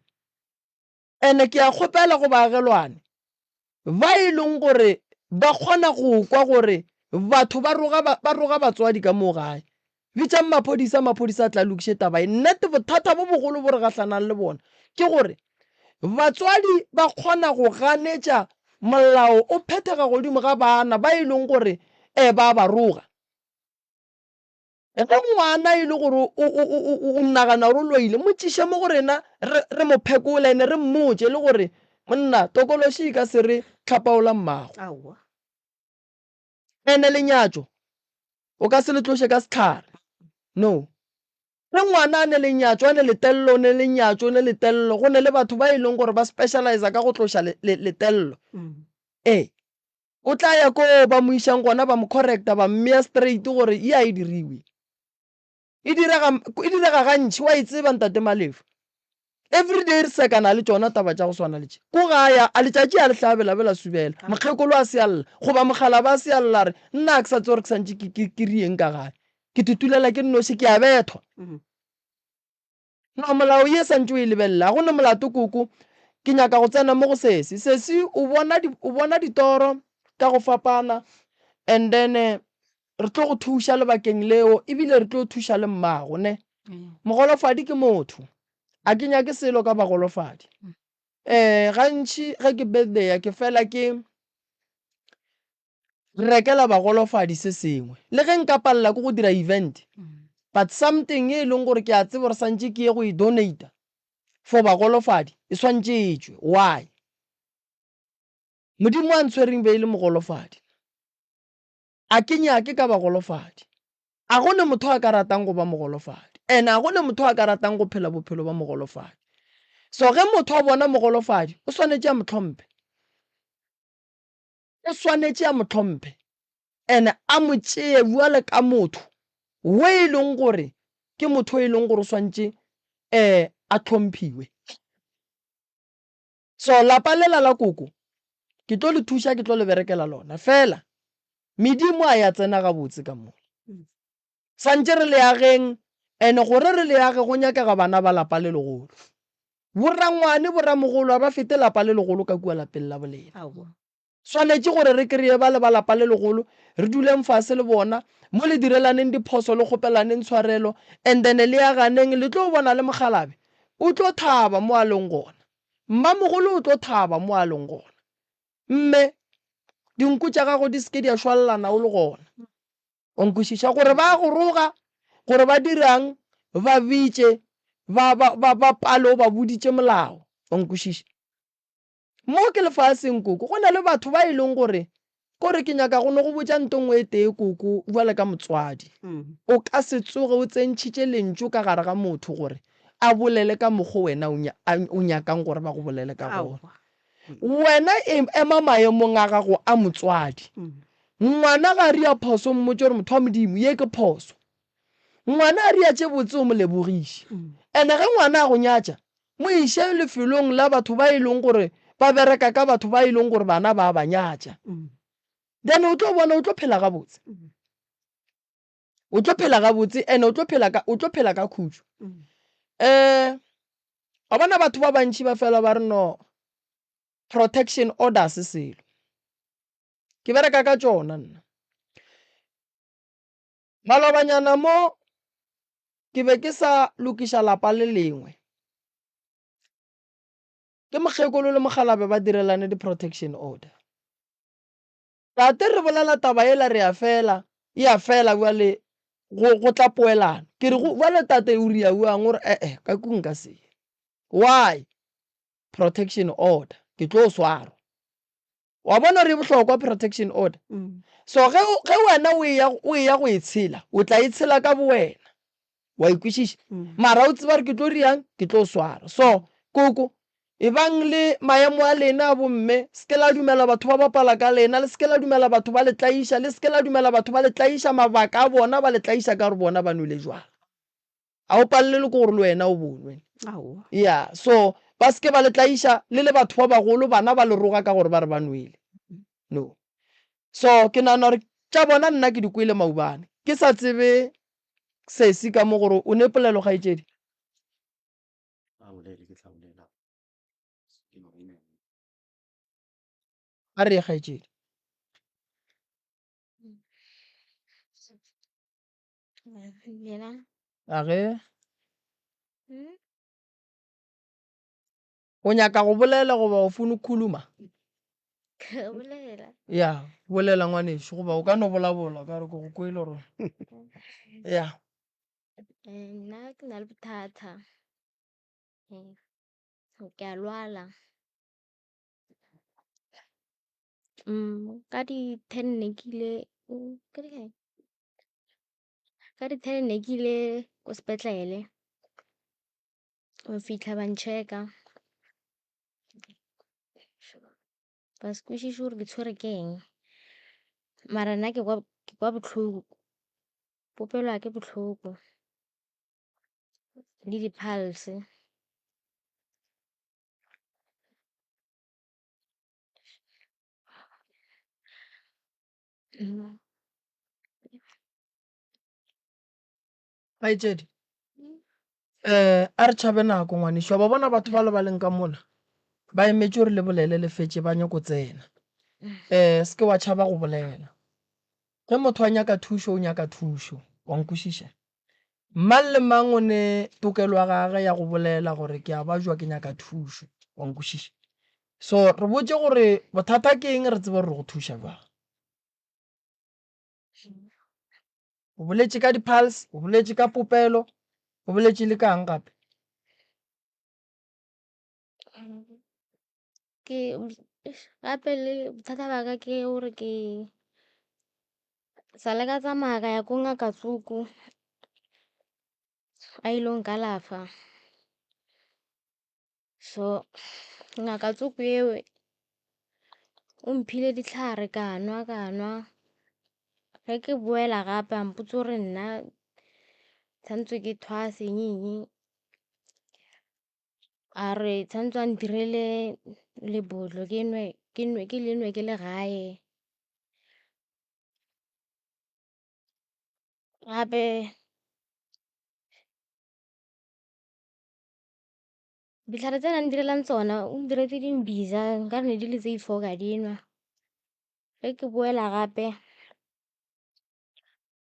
Ene ke a kgopela go baagelwane ba e leng gore ba kgona go kwa gore batho ba roga ba roga batswadi ka moo gae. Bitšang maphodisa, maphodisa a tla lokiše taba ye. Nnete bothata bo bogolo bo re gahlanang le bona ke gore batswadi ba kgona go ganetša molao o phethega godimo ga bana ba e leng gore um ba ba roga. Ge ngwana e le gore o nagana gore o loile, mo tšiše mo go rena re, re mo phekole ene re mmotše le gore monna tokološi e ka se re hlapaola mmago. Aowa. Ene lenyatšo o ka se le tloše ka sehlare. No. Ge ngwana a ne lenyatšo, a ne letello, o ne lenyatšo, o ne letello, go ne le batho ba e leng gore ba specialize ka go tloša le, le, letello. Ee. O tla ya koo ba mo išang gona ba mo correcta ba mmea straight gore ye a e diriwe. E direga, e direga gantši wa e tseba ntate Malefu. Everyday re sekana le tšona taba tša go swana le tše. Ko gae a letšatši a le hlabe la be la subela. Mokgekolo a se a lla goba mokgalaba a se a lla a re nna ga ke sa tsebe gore ke santše ke, ke, ke rieng ka gae. Ke tutulela ke nnoši ke a bethwa. No, molao ye santše o e lebelela. Ga go ne molato koko. Ke nyaka go tsena mo go sesi. Sesi o bona di, o bona ditoro ka go fapana and then re tlo go thuša lebakeng leo ebile re tlo thuša le mmago ne. Mogolofadi ke motho. A ke nyake selo ka bagolofadi. Eh gantši ge ke birthday ke fela ke rekela bagolofadi se sengwe. Le ge nka palela ke go dira event, but something e leng gore ke a tseba gore santše ke ye go e donata for bagolofadi, e swantše e tšwe. Why? Modimo a ntshwereng be e le mogolofadi. A ke nyake ka bagolofadi. A go ne motho a ka ratang go ba mogolofadi. And a go ne motho a ka ratang go phela bophelo ba mogolofadi. So ge motho a bona mogolofadi, o swanetše a mo hlomphe. O swanetše a mo hlomphe and a mo tšee bjale ka motho wo e leng gore ke motho e leng gore o swantše um a hlomphiwe. So lapa lela la koko ke tlo le thuša, ke tlo le berekela lona fela medimo a ya tsena gabotse ka mola. Swantše re le ageng and gore re le age go nyakega bana ba lapa le legolo. Borangwane, boramogolo a ba fete lapa le legolo ka kua lapeng la bolena. Swanetše gore re kreye ba le ba lapa le legolo, re duleng fase le bona, mo le direlaneng diphoso le kgopelaneng tshwarelo and then le aganeng le tlo bona le mokgalabe o tlo thaba mo a leng gona. Mmamogolo o tlo thaba mo a leng gona. Mme, dinku tša gago di se ke di a šwallana o le gona. O nkwešiša? Gore ba go roga, gore ba dirang, ba bitše, ba, ba, ba, ba pale o ba boditše molao. O nkwešiša? Mo ke lefaseng koko, go na le batho ba e leng gore, kore ke nyaka go no go botša nto nngwe e tee koko, bjale ka motswadi, o ka se tsoge o tsentšhitše lentšu ka gare ga motho gore a bolele ka mokgo wena o, o nyakang gore ba go bolele ka gona. Wena e, ema maemong a gago a motswadi. Ngwana ga a ria phoso, mmotše gore motho wa Modimo, ye ke phoso. Ngwana a ria tše botse o mo lebogiše. Ene ge ngwana a go nyatša, mo iše lefelong la batho ba e leng gore ba bereka ka batho ba e leng gore bana ba ba nyatša. Then o tlo bona o tlo phela gabotse. O tlo phela gabotse ene o tlo phela ka o tlo phela ka khutšo. Eh wa bona batho ba bantši ba fela ba re no protection orders selo. Ke bereka ka tšona nna. Malobanyana mo ke be ke sa lokiša lapa le lengwe. Ke mokgekolo le mokgalabje ba direlane di-protection order. Tate re bolela taba yela re a fela, e a fela bjale go, go tla poelano. Ke re go, bjale tate o ria bjang o re e-e ka kung nka se ye. Why? Protection order, ke tlo swarwa. Wa bona gore e bohlokwa protection order? So ge, ge wena o eya, o eya go e tshela, o tla e tshela ka bowena. Wa e kwešiša? Mara o tseba gore ke tlo riang, ke tlo swara. So koko, ebang le maemo a lena a bomme, se ke la dumela batho ba bapala ka lena, le se ke la dumela batho ba le tlaiša, le se ke la dumela batho ba le tlaiša mabaka a bona, ba le tlaiša ka gore bona ba nwele jwala. A o palelwe ke gore le wena o bonwe. Aowa. Ya, so ba se ke ba le tlaiša le le batho ba bagolo, bana ba le roga ka gore ba re ba nwele. No. So ke nagana gore tša bona nna ke di kwele maubane. Ke sa tsebe sesi ka mo gore o ne polelo kgaetšedi. A bolele ke tla bolela. A re ye kgaetšedi. Yena. A ge. Hmm? O nyaka go bolela goba o funa khuluma? Ke bolela. Ya, bolela ngwanešu goba o ka no bolabola ka re ke go kwele gore. Ya. Eh, nna ke na le bothata. Eh, ke a lwala. Ka di ten ne ke ile ka di kae? Ka di ten ne ke ile ko sepetlele, go fitlha ba nchecka, ba se kwešiše gore ke tshwere ke eng. Mara nna ke kwa ke kwa bohloko, popelo ya ka e bohloko le di-pulse. Kgaetšedi, um a re tšhabe nako ngwanešu. Wa ba bona batho ba le ba leng ka mola ba emetše gore le bolele le fetše ba nyako tsena. Um se ke wa tšhaba go bolela. Ge motho a nyaka thušo o nyaka thušo, wa nkwešiša? Mang le mang o ne tokelo ya gage ya go bolela gore ke a bajwa ke nyaka thušo, wa nkwešiša? So re botše gore bothata ke eng re tsebe gore re go thuša bjang. O boletše ka di-pulse, o boletše ka popelo, o boletše le kang gape? Ke gape le bothata ba ka ke gore ke sa le ka tsamaya ka ya ko ngaka tsoko a ile go nkalafa. So ngaka tsoko eo o mphile dihlare ka nwa ka nwa. Ge ke boela gape a mpotsa gore nna tshwanetse ke thwase eng eng. A re tshwanetse a ntirele lebotlo ke nwe ke nwe ke le nwe ke le gae. Gape ditlhare tse na ntirelang tsona o ntiretse dimbiza nkare ne di le tse four ka di nwa. Ge ke boela gape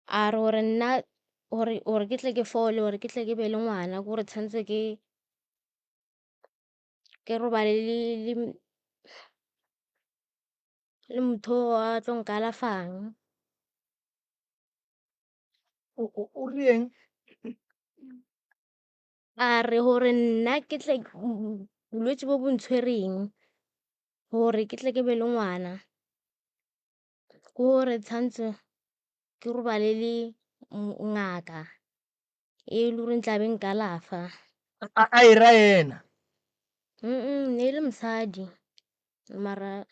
a re gore nna gore gore ke tle ke fole gore ke tle ke be le ngwana ke gore tshwanetse ke ke robale le le le motho a tlo nkalafang. O o o reng? A re gore nna ke tle bolwetse bo bo ntshwereng. Gore ke tle ke be le ngwana, ke gore tshwantse ke robale le ngaka e le goreng tla be nkalafa. A e ra yena? Ne e le mosadi mara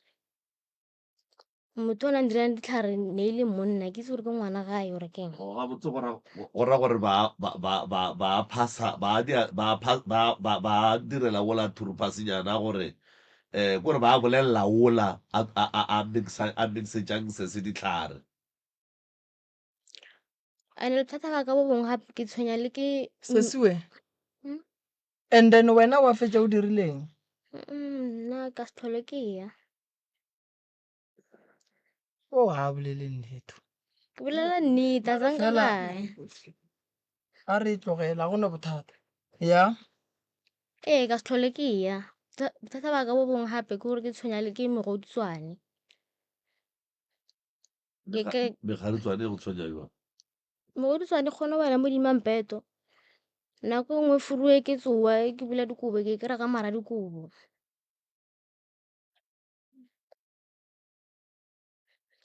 Motho o ne a ndirang ditlhare ne e le monna, ke itse gore ke ngwana gae or keng. Oh, gabotse go ra go ra gore ba ba ba ba ba phasa ba dia ba pha ba ba ba direla wola thuruphasinyana gore eh kore ba bolelela wola a a a a mixa a mixetšang se se ditlhare. And bothata ba ka bo bongwe gape ke tshwenya le ke Sesiwe. And then wena wa fetša o dirileng? Nna ka se tlhole ke ya. O ga a bolele nnete. Ke bolela nnete, a zanka Fela kae. a re e tlogela, ga gona bothata. Ya. Ee, ka se tlhole ke ya. Bothata ba ka bo bongwe gape ke gore ke tshwenya le ke megoditswane. Ke ke Megaditswane e go tshwenya jwang? Mogoditswane kgone go wela mo dimampeto. Nako e nngwe furue ke tsoa ke bula dikobo ke kry-a ka mara dikobo.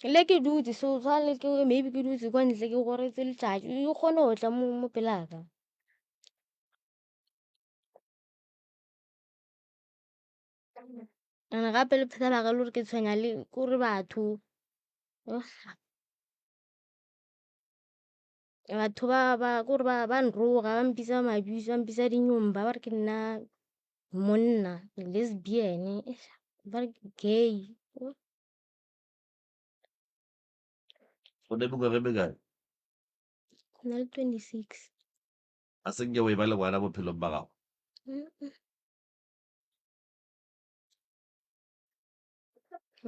Le ke dutse so tshwana le ke maybe ke dutse kwa ntle ke goretse letšatši e kgone go tla mo pelaka. And gape le bothata ba ka le gore ke tshwenya le kore batho batho ba ba kore ba ba nroga ba mpitsa mabitso ba mpitsa dinyomba ba re ke nna monna lesbian ba re ke gay. O ne mengwaga e mekae? Ke na le 26. A se nke o e ba le ngwana bophelong ba gago?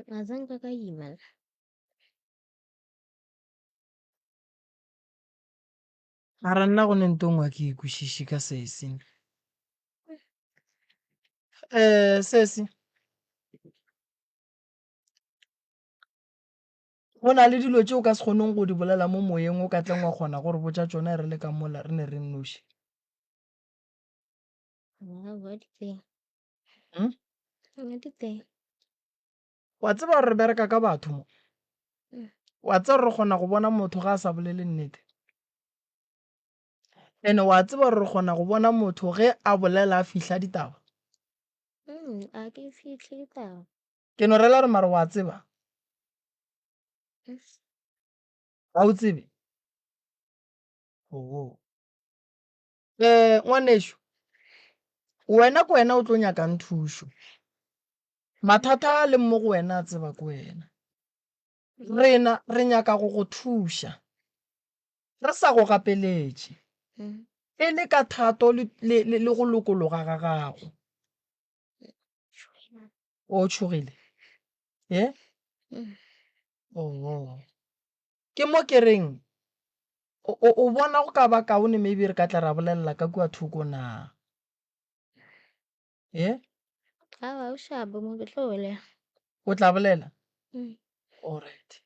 A zanka ka ima. Mara nna go ne nto nngwe ke e kwešiše ka sesi. Um sesi, go na le dilo tše o ka se kgoneng go di bolela mo moyeng o ka tleng wa kgona go re botša tšona re le ka mola re ne re nnoši. Aowa di teng. Hmm? Di teng. Wa tseba gore re bereka ka batho mo. Wa tseba gore re kgona go bona motho ga a sa bolele nnete. Ene wa tseba gore re kgona go bona motho ge a bolela a fihla ditaba. A ke fihle ditaba. Ke no rela gore mara wa tseba. Ga o tsebe? Oo. Eh, ngwanešu, wena ke wena o tlo nyakang thušo. Mathata a leng mo go wena a tseba ke wena. Rena re nyaka go go thuša. Re sa go gapeletše. E le ka thato le, le, le, le go lokologa ga gago. O tšhogile? Ye? Oo. Ke mo ke reng, o, o, o bona go ka ba kaone maybe re ka tla ra bolelela ka kua thoko na? Ye? Aowa, o šabe mo ke tlo bolela. O tla bolela? Mm. Alright.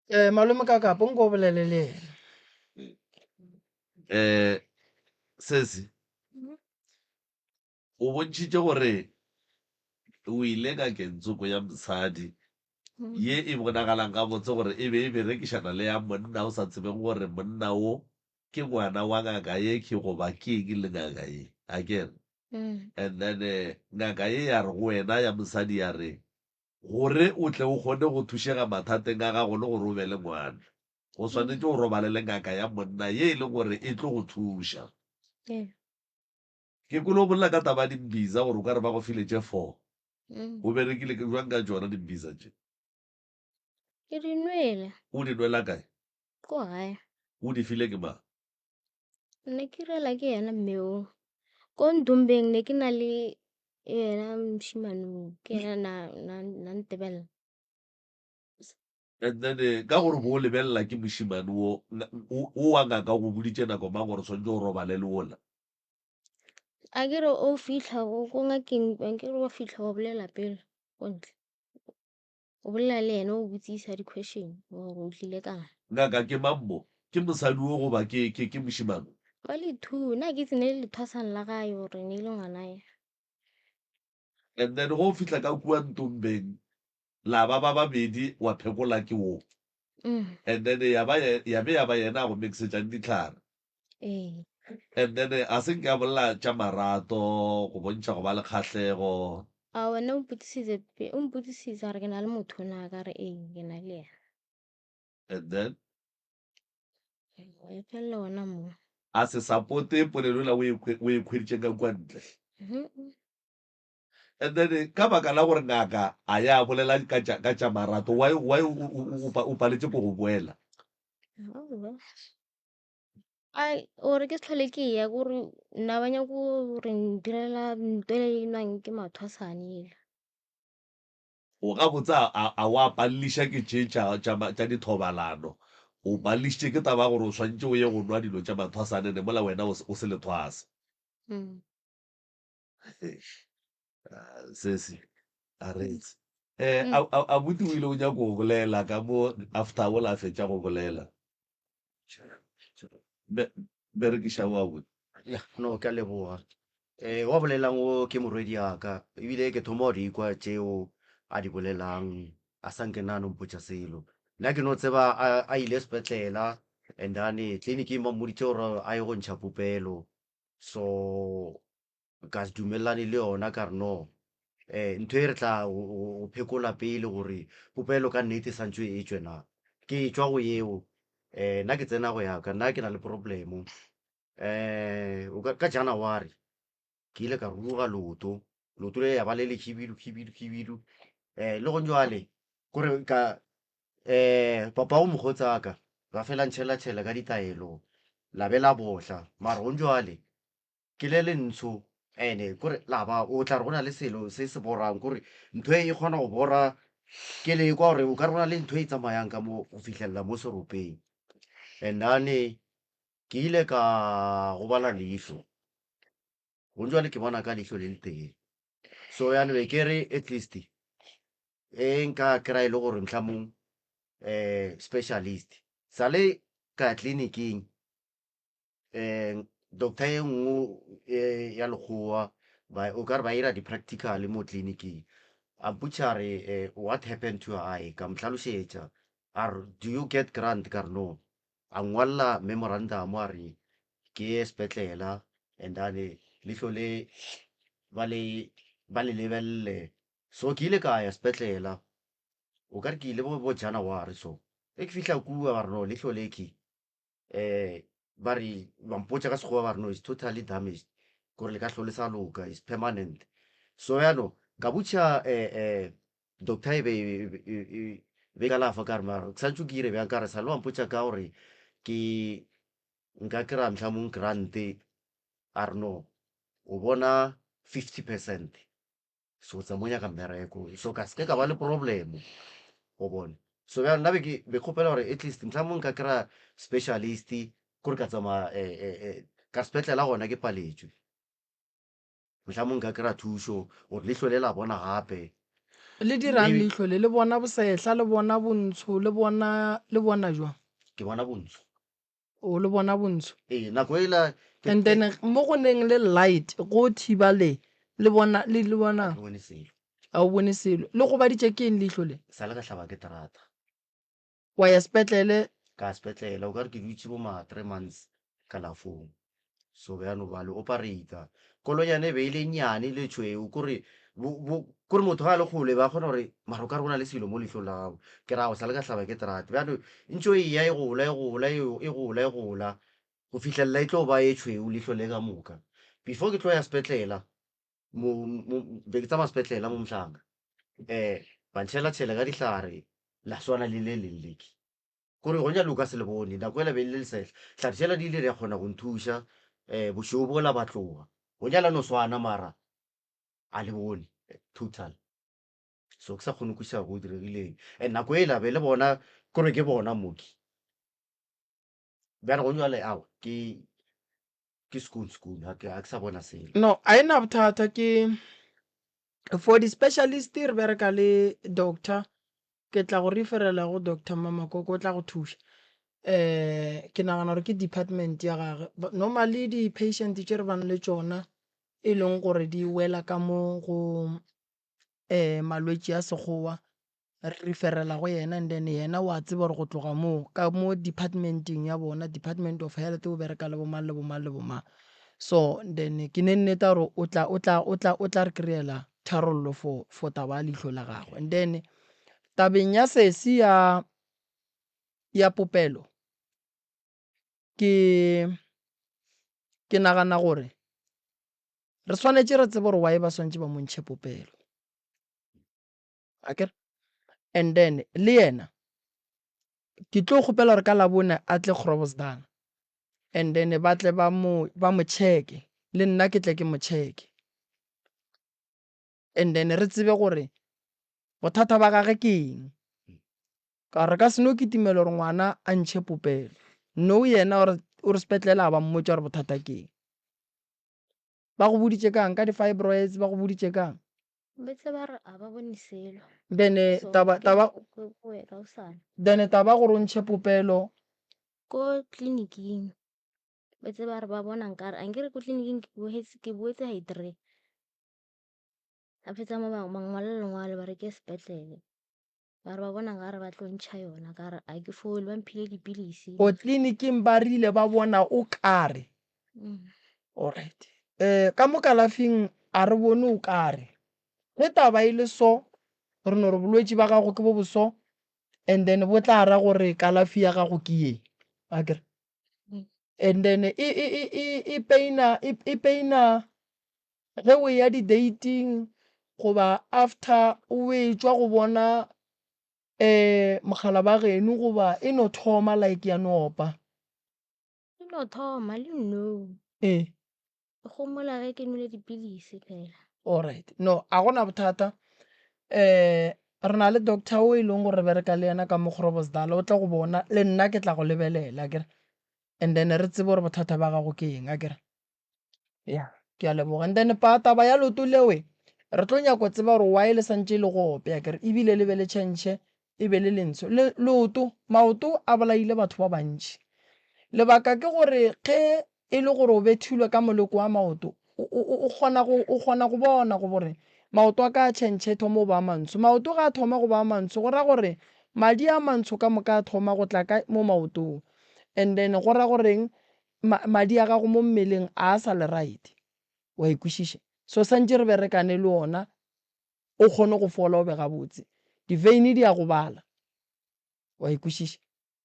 Eh, malome ka kapo nko o bolele le yena. Eh, sesi, o bontšhitše gore o ile ngakeng tsoko ya mosadi ye e bonagalang gabotse gore e be e berekišana le ya monna o sa tsebeng gore monna wo ke ngwana wa ngaka ye ke goba ke eng le ngaka ye, akere? And then ngaka ye ya re go wena ya mosadi ya re Gore o tle o kgone go thušega mathateng a gago le gore o be le ngwana, o swanetše o robale le ngaka ya monna ye e leng gore e tlo go thuša. Ke kwele o bolela ka taba ya dimbiza gore o ka re ba go file tše four. O berekile bjang ka tšona dimbiza tše? Ke di nwele. O di nwela kae? Ko gae. O di file ke mang? Ne ke rela ke yena mme o. Ko Ndumbeng ne ke na le yena mošemane o, ke yena na na na ntebelela. And then eh, ka gore bo o lebelela ke mošemane wo, o wa ngaka o go boditše nako mang gore swanetše o robale le wola? A ke re o fitlha ko ngakeng, a ke re wa fitlha wa bolela pele ko ntle. O bolela le yena o botsisa di-question gore o tlile kang. Ngaka ke mang mo? Ke mosadi wo goba ke, ke, ke mošemane? Ba le two, nna ke itse ne le lethwasang la gae gore ne e le ngwana ye. And then go fihla ka kua Ntombeng la ba ba babedi wa phekola ke wo. And then ya ba ya be ya ba yena a go mixetšang dihlare. Ee. And then a se nke a bolela tša marato go bontšha go ba le kgahlego. A wena o mpotsisitse pe o mpotsisitse a re ke na le motho na ka re ee ke na le yena. And then? E felela gona moo. A se sapote polelo yela o e o e hweditšeng ka kua ntle. And then ka baka la gore ngaka a ya bolela ka tša ka tša marato why why o o o paletše ko go boela? Aowa. Ai gore ke se tlhole ke ya kore nna ba nyako gore ndirela ntho e nwang ke mathwasane ela. O gabotse a a a wa paleliša ke tše tša tša tša dithobalano. O palelišitše ke taba ya gore o swantše o ye go nwa dilo tša mathwasane ne mola wena o o se lethwasa. Mm. Sesi, a reetse. Eh, mm. abuti o ile o nyako go bolela ka mo after o la fetša go bolela. Berekiša o abuti. Ya, no, ke a leboga. Eh, wa bolelang o ke morwedi ya ka. Ebile ke thoma go di kwa tšeo a di bolelang. A sa nke na no mpotša selo. Nna ke no tseba a, a ile sepetlela and then tleliniking ba mmoditše gore a ye go ntšha popelo. So ka se dumelelane le yona ka re no um ntho e re tla go phekola pele gore popelo ka nnete e santšwe e tšwe na. Ke tšwa go yeo um nna ke tsena go ya ka nna ke na le problem um ka January ke ile ka ruruga leoto, leoto le ya ba le le khibidu khibidu khibidu um le gong jwale kore ka um papa o mokgotsaka ba fela ntšhela-tšhela ka ditaelo la be la bohla mara gong jwale Ke le lentsho ene kore la ba o tla re go na le selo se se borang kore ntho e e kgona go bora ke le kwa gore o ka re go na le ntho e tsamayang ka mo go fihlelela mo seropeng. And then ke ile ka gobala leihlo gong jwale ke bona ka leihlo le le tee. So yanong be ke re at least e nka kry-a e le gore mohlamong specialist sale ka ya tleliniking. um doctor ye nngwe eh, ya lekgowa ba o ka re ba ira di-practical mo tleliniking a mpotša a re eh, what happened to your eye ka mo hlalošetša a re do you get grant ka re no a ngwalela memorandum a re ke ye sepetlela and then leihlo le ba le ba le lebelele so ke ile ka ya sepetlela o ka re ke ile bo bo January so ge ke fihla kua ba re no leihlo le ke um ba re ba mpotša ka sekgowa ba re no is totally damaged kore le ka hlo le sa loka is permanent so yano ka botša um um doctor e be e be kalafa ka re mara ke santse ke ire bjang ka re sa le wa mpotša ka gore ke nka kry-a mohlamong grant a re no o bona 50 percent so tsa mo nyaka mmereko so ka seke ka ba le problem o bone so bjalo nna be ke be kgopela gore at least mohlomong nka kry-a specialist kore ka tsamaya eh, eh, eh, ka sepetlela gona ke paletšwe mohlomong nka kry-a thušo gore leihlo le la bona gape Le dirang leihlo le? Le bona bosehla, le bona bontsho, le bona le bona jwang? Ke bona bontsho. O le bona bontsho. Ee, nako ela ke And then mo go neng le light go thiba le le bona le le bona. Ga ke bone selo. A o bone selo. Le gobaditše ke eng leihlo le? Sa le ka hlaba ke terata. Wa ya sepetlele? Ka ya sepetlele, o ka re ke dutše bo ma 3 months kalafong. So bjano ba le operator. Kolonyana e be e le nnyane e le tšhweu kore kore motho ga a le kgole ba kgona gore mara o ka re go na le selo mo leihlong la gago. Ke ra go sa le ka hlaba ke terata. Bjalo ntše o eya e gola e gola e gola e gola go fihlelela e tlo ba e tšhweu leihlo le ka moka. Before ke tlo ya sepetlela mo be ke tsamaya sepetlela mo Mhlanga um ba ntšhela-tšhela ka dihlare la swana le le leng leke. Kore gona bjale o ka se le bone, nako yela be e le lesehla. Hlare tšela di ile di a kgona go nthuša, um bošego bola ba tloga. Gona la no swana mara a le bone total. So ke sa kgone go kwešiša go diregileng. And nako yela be le bona kore ke bona mooki. Bjale gona bjale aowa ke ke skoon skoon ga ke sa bona selo. No, a e na bothata ke for di-specialist re bereka le doctor Ke tla go referela go Doctor Mamakoko o tla go thuša. Um ke nagana gore ke department ya gage. Normally di-patient tše re bang le tšona e leng gore di wela ka mo go. um malwetši a Sekgowa, re referela go yena and then yena wa tseba gore go tloga moo ka mo department-eng ya bona, Department of Health o bereka le bo mang le bo mang le bo mang. So then ke ne nnete ya gore o tla o tla o tla o tla re kry-ela tharollo for for taba ya leihlo la gagwe. And then tabeng ya sesi ya ya popelo ke ke nagana gore re swanetše re tsebe gore why ba swanetše ba mo ntšhe popelo. Akere? And then le yena ke tlo kgopela gore ka Labone a tle Groblersdal and then ba tle ba mo ba mo check-e le nna ke tle ke mo check-e. And then re tsebe gore bothata ba gage ke eng. Ka gore re ka se no kitimela gore ngwana a ntšhe popelo. Nou yena o re o re sepetlele a ba mmotša gore bothata ke eng. Ba go boditše kang? Ka di-fibroids ba go boditše kang? Betse ba re a ba bone selo. Then So taba ke taba ke boe ka hosane. then taba gore o ntšhe popelo. Ko tleliniking betse ba re ba bona nkare ankere ko tleliniking ke boetse ke boetse ga i-three. Ba fetsa mo ba ba ngwalela lengwalo ba re ke ye sepetlele. Ba re ba bona nkare ba tlo ntšha yona ka re a ke fole ba mphile dipilisi. O tleliniking ba rile ba bona o kare. Alright. Eh ka mo kalafing a re bone o kare. Ge taba e le so re no re bolwetši ba gago ke bo bo so and then bo tla ra gore kalafi ya gago ke ye. Akere? And then e e e e e pain-a e pain-a ge o eya di-dating goba after o etšwa go bona um mogala ba geno goba e no thoma like ya no opa? E no thoma le nou. Ee. E gomola ge ke nwele dipilisi fela. Alright, no a gona bothata. Um re na le doctor o e leng gore re bereka le yena ka mo Groblersdal o tla go bona le nna ke tla go lebelela akere and then re tsebe gore bothata ba gago ke eng akere. Ya, ke a leboga. And then pa taba ya leoto lewe, re tlo nyako tseba gore why le santše le go ope akere, ebile le be le tšhentšhe e be le lentsho. Le, leoto, maoto a bolaile batho ba bantši. Lebaka ke gore ge e le gore o bethilwe ka moleko wa maoto, o, o, o kgona go, o kgona go bona go gore maoto a ka a tšhentšhe e thoma go ba a mantsho. Maoto ge a thoma go ba a mantsho go ra gore madi a mantsho ka moka a thoma go tla ka mo maotong. And then go ra goreng ma, madi a gago mo mmeleng a a sa le right. Wa e kwešiša? So santše re berekane le ona, o kgone go fola o be gabotse. Di-vein di a gobala. Wa e kwešiša?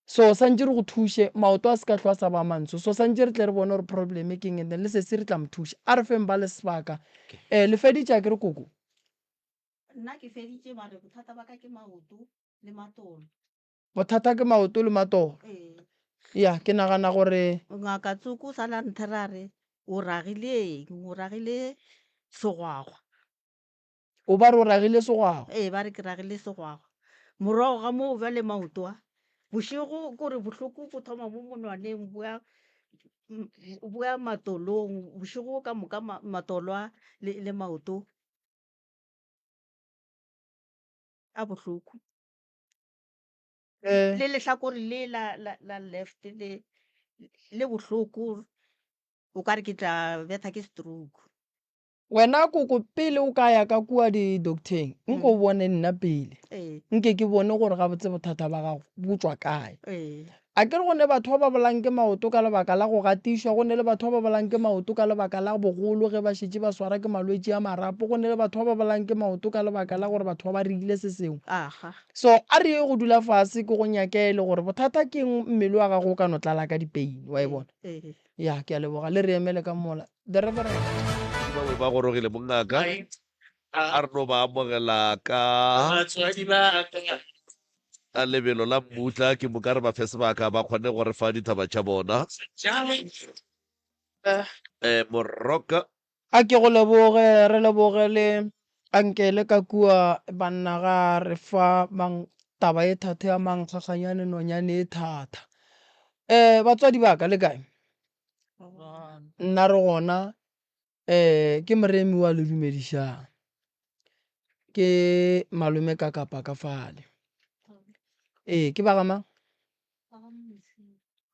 So santše re go thuše, maoto a se ka hlwa a sa ba mantsho. So santše re tle re bone gore problem ke eng and then le sesi re tla mo thuša. A re feng ba le sebaka. Eh, le feditše akere koko? Nna ke feditše mare bothata ba ka ke maoto le matolo. Bothata ke maoto le matolo. Ee. Ya, ke nagana gore. Ngaka Tsoko o sa la nthera a re, O ragile eng? O ragile segwagwa. O ba re o ragile segwagwa? Ee, ba re ke ragile segwagwa. Morago ga moo bjale maoto a, bošego kore bohloko bo thoma mo monwaneng bo ya, bo ya matolong, bošego ka moka matolo a le maoto a bohloko. Eh. Le lehlakore le la, la, la left le, le bohloko, o ka re ke tla betha ke stroke. Wena koko pele o ka ya ka kua di-doctor-eng, nko o bone nna pele. Ee. Nke ke bone gore gabotse bothata ba gago bo tšwa kae. Ee. A ke re go ne batho ba ba bolang ke maoto ka lebaka la go gatišwa, go ne le batho ba ba bolang ke maoto ka lebaka la bogolo ge ba šetše ba swara ke malwetši a marapo, go ne le batho ba ba bolang ke maoto ka lebaka la gore batho ba ba reile se sengwe. Aga. So a re ye go dula fase ke go nyakele gore bothata ke eng mmele wa gago o ka no tlala ka dipeini, wa e bona? Ee. Ya, ke a leboga. Le re emele ka mola. The Reverend. Bangwe ba gorogile mongaka. A re no ba amogela ka ka lebelo la mmutla, ke moka re ba fe sebaka ba kgone go re fa dithaba tša bona. Eh, Moroka. A ke go leboge, re leboge le ankele ka kua banna ga re fa mang taba e thata ya mankgaganyane nonyane e thata. Eh, batswadi ba ka le kae? Nna re gona Eh, ke Moremi wa le dumedišang. Ke malome ka kapa ka fale. Ee, ke ba ga mang?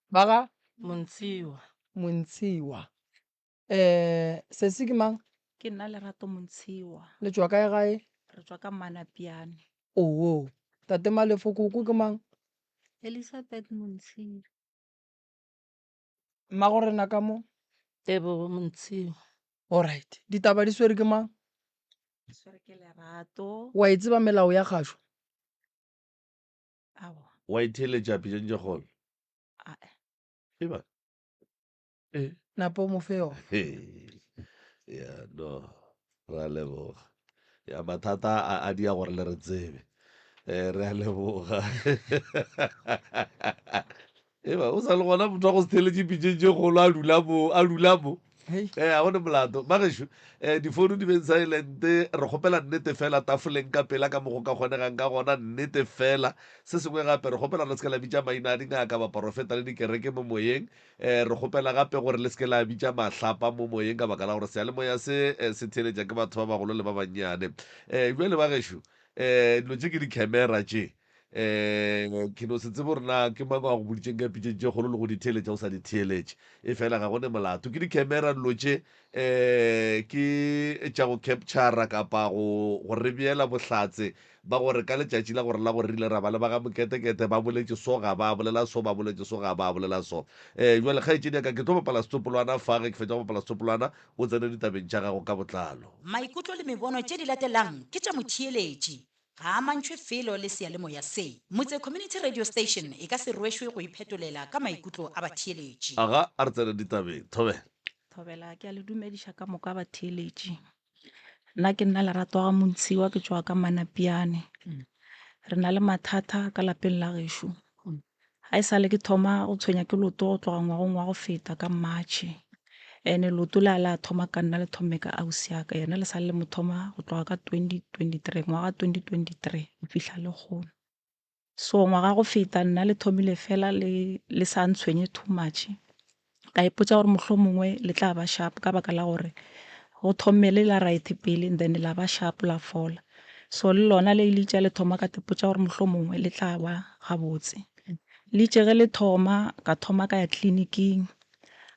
Ba ga? Montshiwa. Montshiwa. Eh, sesi ke mang? Ke nna Lerato Montshiwa. Le tšwa kae gae? Re tšwa ka Manapiane. Oo. Tate Malefo, koko ke mang? Elizabeth Montshiwa. Mmago rena ka mo? Tebogo Montshiwa. Alright. Ditaba di swere ke mang? Di swere ke Lerato. Wa e tseba melao ya kgašo? Aowa. Wa e theeletša pitšeng tše kgolo? Ae. Eba. Eh. Napa o mo fe yona. Ya no. Ra leboga. Ya mathata a a dia gore le re tsebe. Eh re a leboga. Eba o sa le gona motho wa go se theeletše pitšeng tše kgolo a dula mo a dula mo. Hei. Eh a gone molato. Bagešo eh difounu di beng silent re kgopela nnete fela tafoleng ka pela ka mo go ka kgonegang ka gona nnete fela. Se sengwe gape re kgopela le se ke la bitša maina a dingaka, baporofeta le dikereke mo moyeng. Eh re kgopela gape gore le se ke la bitša mahlapa mo moyeng ka baka la gore seyalemoya se eh, se theeletša ke batho ba bagolo le ba bannyane. Eh bjale bagešo eh dilo tše ke di-camera tše. Um ke no se tsebe gore na ke mang a go boditšeng ka pitšeng tše kgolo le go di theeletša o sa di theeletše. Efela ga go ne molato. Ke di-camera dilo tše um ke tša go capture-ra kapa go go re beela bohlatse ba gore ka letšatši la gore la gore re ile ra ba le ba ga Moketekete ba boletše so ga ba bolela so, ba boletše so ga ba bolela so. Um bjale kgaetšedi ya ka ke tlo bapala setsopolwana fa, ge ke fetša go bapala setsopolwana o tsene ditabeng tša gago ka botlalo. Maikutlo le mebono tše di latelang ke tša motheeletši. Ga a amantšhwe felo le seyalemoya se. Motse Community Radio Station e ka se rwešwe go iphetolela ka maikutlo a batheeletši. Aga, a re tsene ditabeng. Thobela. Thobela, ke a le dumediša ka moka batheeletši. Nna ke nna Lerato ga Montshiwa ke tšwa ka Manapiane. Re na le mathata ka lapeng la gešo. Ga e sa le ke thoma go tshwenya ke loto go tloga ngwagong wa go feta ka March. Ene loto le a la thoma ka nna le thomme ka ausi ya ka yena le sa le mo thoma go tloga ka 2023 ngwaga 2023 go fihla lekgono. So ngwaga go feta nna le thomile fela le le sa ntshwenye too much. Ka ipotša gore mohlomongwe le tla ba sharp ka baka la gore go thomme le la right pele and then la ba sharp la fola. So le lona le le itše le thoma ka ipotša gore mohlomongwe le tla ba gabotse. Le itše ge le thoma ka thoma ka ya tleliniking,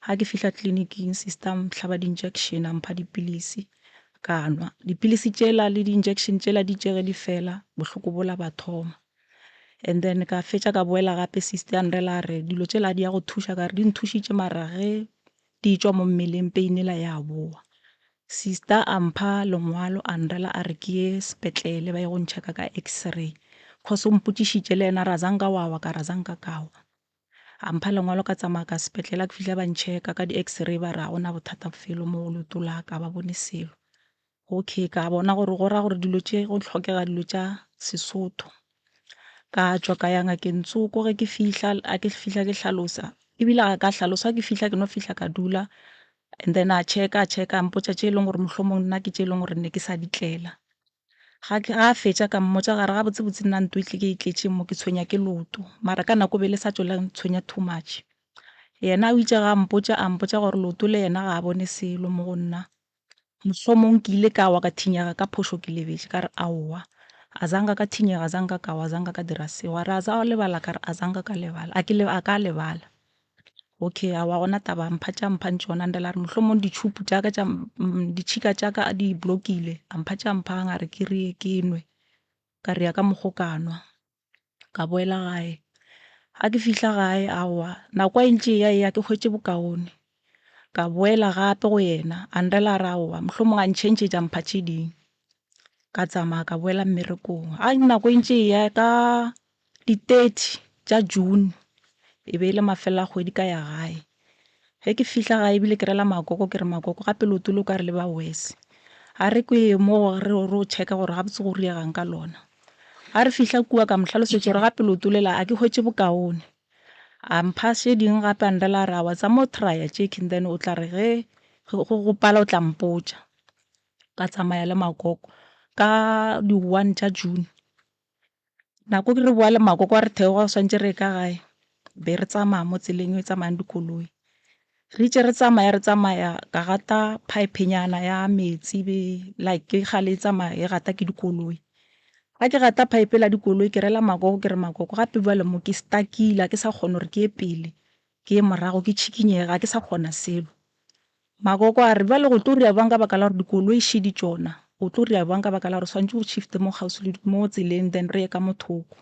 ga ke fihla tleliniking sister a nhlaba di-injection a mpha dipilisi ka nwa. Dipilisi tšela le di-injection tšela di itše ge di fela bohloko bola ba thoma. And then ka fetša ka boela gape sister a nrela a re dilo tšela di ya go thuša ka re di nthušitše mara ge di tšwa mo mmeleng pain ela ya bowa. Sister a mpha lengwalo a nrela a re ke ye sepetlele ba ye go nchecka ka x-ray cause o mpotšišitše le yena a re azanka wa wa ka re azanka ka wa. A mpha lengwalo ka tsamaya ka sepetlele a ke fihla ba nchecka ka di x-ray ba re ga gona bothata felo mo go leoto la ka ba bone selo. Okay, ka bona gore go ra gore dilo tše go hlokega dilo tša Sesotho. Ka tšwa ka ya ngakeng tsoko ge ke fihla, a ke fihla ke hlalosa, ebile ga ka hlalosa ke fihla ke no fihla ka dula and then a checka a checka a mpotša tše e leng gore mohlomong nna ke tše e leng gore ne ke sa di tlela. Ga ke ga a fetša ka mmotša ka re gabotsebotse nna ntho e tle ke e tletšeng mo ke tshwenya ke leoto mara ka nako be le sa tšo la ntshwenya too much. Yena o itše ga a mpotša a mpotša gore leoto le yena ga a bone selo mo go nna. Mohlomong ke ile ka wa ka thinyega ka phošo ke lebetše, ka re, Aowa, a zanka ka thinyega, a zanka ka wa, a zanka ka dira seo. A re, A za wa lebala? Ka re, A zanka ka lebala. A ke le, a ka lebala. Okay, aowa gona taba, a mpha tša mphang tšona. Ndela a re, mohlomong ditšhupu tša ka tša, ditšhika tša ka di blokile. A mpha tša mphang, a re ke re ke nwe. Ka re ya ka mokgo ka nwa. Ka boela gae. Ga ke fihla gae, aowa, nako e ntše e ya e ya ke hwetše bokaone. Ka boela gape go yena, a nrela a re aowa, mohlomongwe a ntšhentšhetša a mpha tše dingwe. Ka tsamaya ka boela mmerekong. Ga nako e ntše e ya ka di-thirty tša June, e be e le mafelelo a kgwedi ka ya gae. Ge ke fihla gae ebile ke rela makoko ke re makoko gape leoto le o ka re le ba worse. A re ke ye mo re ro checka gore gabotse go riegang ka lona. Ga re fihla kua ka mo hlalosetša gore gape leoto lela a ke hwetše bokaone. A mpha tše dingwe gape a nrela a re aowa tsama o trya tše and then o tla re ge go go pala o tla mpotša. Ka tsamaya le makoko ka di one tša June. Nako ke re boa le makoko a re theoga go swantše re ye ka gae, be re tsamaya mo tseleng e tsamayang dikoloi. Re itše re tsamaya re tsamaya ka gata pipe-nyana ya metsi be like ke kgale e tsamaya e gata ke dikoloi. Ga ke gata pipe la dikoloi ke rela makoko ke re makoko gape bjale mo ke stuck-ile ga ke sa kgona gore ke ye pele ke ye morago ke tšhikinyege ga ke sa kgona selo. Makoko a re bjale go tlo dira bjang ka baka la gore dikoloi šidi tšona. O tlo dira bjang ka baka la gore swantše o shift-e mo kgauswi le mo tseleng then re ye ka mo thoko.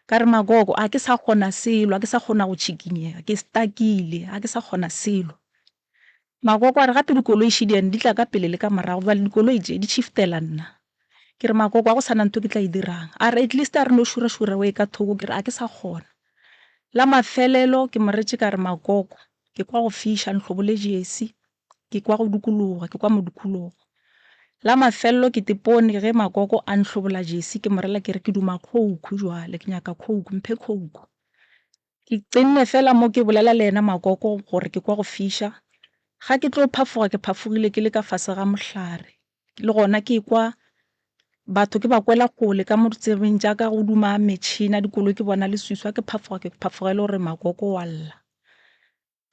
Ka re Magogo a ke sa kgona selo, a ke sa kgona go tšhikinyega, ke stuck-ile, a ke sa kgona selo. Magogo a re gape dikoloi še di ene di tla ka pele le ka morago, bjale dikoloi tše di shift-ela nna. Ke re Magogo ga go sa na ntho ke tla e dirang. A re at least a re no šurašura o ye ka thoko, ke re a ke sa kgona. La mafelelo ke mo retše ka re Magogo ke kwa go fiša, nhlobole jesi. Ke kwa go dukologa, ke kwa modukologo. La mafelelo ke tepone ge Makoko a nhlobola jesi, ke mo rela ke re ke duma khouku jwale, ke nyaka khouku, mphe khouku. Ke qenne fela mo ke bolela le yena Makoko gore ke kwa go fiša. Ga ke tlo phafoga ke phafogile ke le ka fase ga mohlare. Le gona ke kwa batho ke ba kwela kgole ka mo ditsebeng tša ka go duma metšhene ya dikoloi ke bona leswiswi, ga ke phafoga ke phafoga e le gore Makoko o a lla.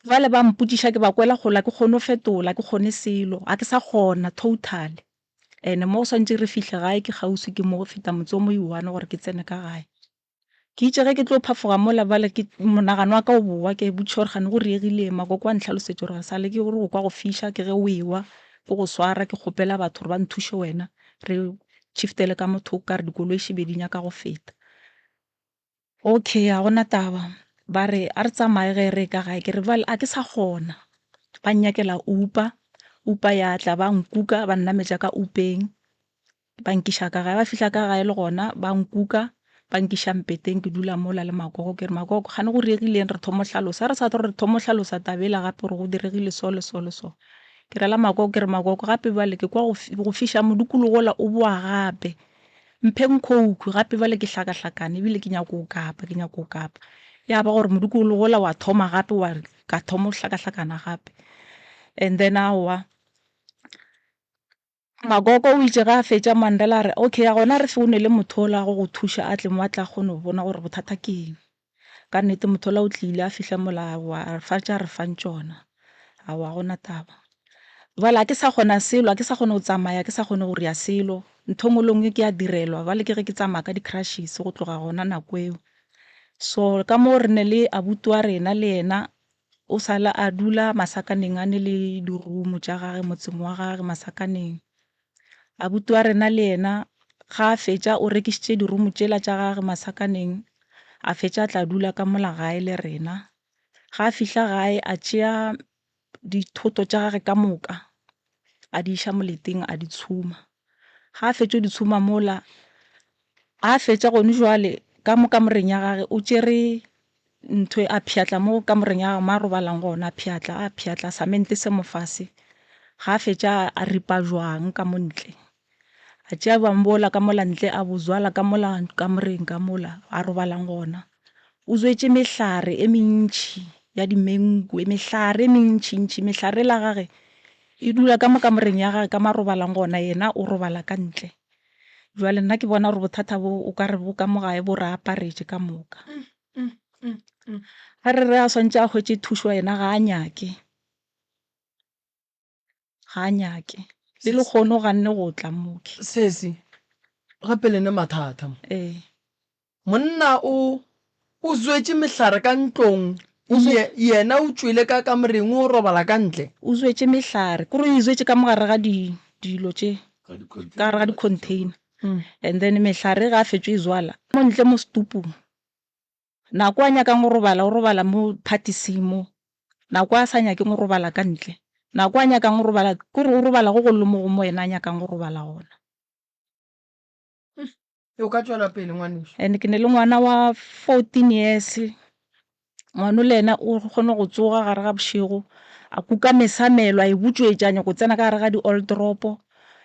Bjale ba mpotšiša ke ba kwela kgole ga ke kgone go fetola, ga ke kgone selo, ga ke sa kgona totally. And-e mo go swanetše re fihle gae ke kgauswi ke mo go feta motse o mo i-one gore ke tsene ka gae. Ke itše ge ke tlo phafoga mola bjale ke monagano wa ka o bowa ke botšiša gore kgane go diregile eng, makoko a ntlhalosetša gore sa le ke re go kwa go fiša ke ge o ewa ke go swara ke kgopela batho gore ba nthuše wena re shift-ele ka mo thoko ka re dikoloi še be di nyaka go feta. Okay, ga gona taba. Ba re a re tsamaye ge re ye ka gae. Ke re bjale a ke sa kgona. Ba nnyakela Uber, Uber ya tla ba nkuka ba nnametša ka Uber-eng ba nkiša ka gae. Ba fihla ka gae le gona ba nkuka ba nkiša mpeteng ke dula mola le magogo. Ke re magogo kgane go diregile eng re thomo hlalosa. Re sa tlo re re thomo hlalosa taba yela gape gore go diregile so le so le so. Ke rela magogo ke re magogo gape bjale ke kwa go fiša modikologo wola o bowa gape. Mpheng khouku, gape bjale ke hlakahlakane ebile ke nyako go kapa, ke nyako go kapa. Ya ba gore modikologo wola wa thoma gape wa ka thoma go hlakahlakana gape. And then aowa, Makoko o itše ge a fetša Mandela a re, okay a gona re founele motho ola go go thuša a tle mo a tla kgone go bona gore bothata ke eng. Ka nnete motho ola o tlile a fihla mola aowa a re fa tša re fang tšona, aowa ga gona taba. Bjale ga ke sa kgona selo, ga ke sa kgona go tsamaya, ga ke sa kgona go dira selo. Ntho e nngwe le e nngwe ke a direlwa, bjale ke ge ke tsamaya ka di-crutches go tloga gona nako eo. So ka moo re ne le abuti wa rena le yena o sa le a dula Masakaneng a ne le di-room tša gage motseng wa gage Masakaneng. Abuti wa rena le yena ga a fetša o rekišitše di-room tšela tša gage Masakaneng, a fetša a tla dula ka mola gae le rena. Ga a fihla gae a tšea dithoto tša gage ka moka a di iša moleteng a di tshuma. Ga a fetša go di tshuma mola, ga a fetša gone jwale ka mo kamoreng ya gage o tšere ntho e a pšhatla mo kamoreng ya gage mo a robalang gona, a pšhatla a pšhatla samente se mo fase. Ga a fetša a ripa jwang ka mo ntle, a tšea bjang bola ka mola ntle a bo zwala ka mola kamoreng ka mola a robalang gona. O tswetše mehlare e mentši ya dimenku, mehlare e mentšintši. Mehlare yela ya gage e dula ka mo kamoreng ya gage ka mo a robalang gona, yena o robala ka ntle. Bjale nna ke bona gore bothata bo o ka re bo ka mo gae bo re aparetše ka moka. Ga re re a swantše a hwetše thušo yena ga a nyake. Ga a nyake. Le lekgono o ganne go tla mooki. Sesi, gape le ne mathata mo. Ee. Monna o, o zwetše mehlare ka ntlong, ye, yena o tšwele ka kamoreng o robala ka ntle. O zwetše mehlare, kore o e zwetše ka mo gare ga di, dilo tše, ka gare ga di-container. And then mehlare ge a fetšo e zwala, mo ntle mo setupung. Nako a nyakang go robala, o robala mo phatising mo. Nako a sa nyakeng go robala ka ntle. Nako a nyakang go robala, ke gore o robala go gongwe le mo gongwe mo yena a nyakang go robala gona. O ka tšwela pele ngwanešu. And ke ne le ngwana wa 14 years, ngwano le yena o kgone go tsoga gare ga bošego, a kuka mesamelo a e butšwetša, a nyako tsena ka gare ga di-old-drop.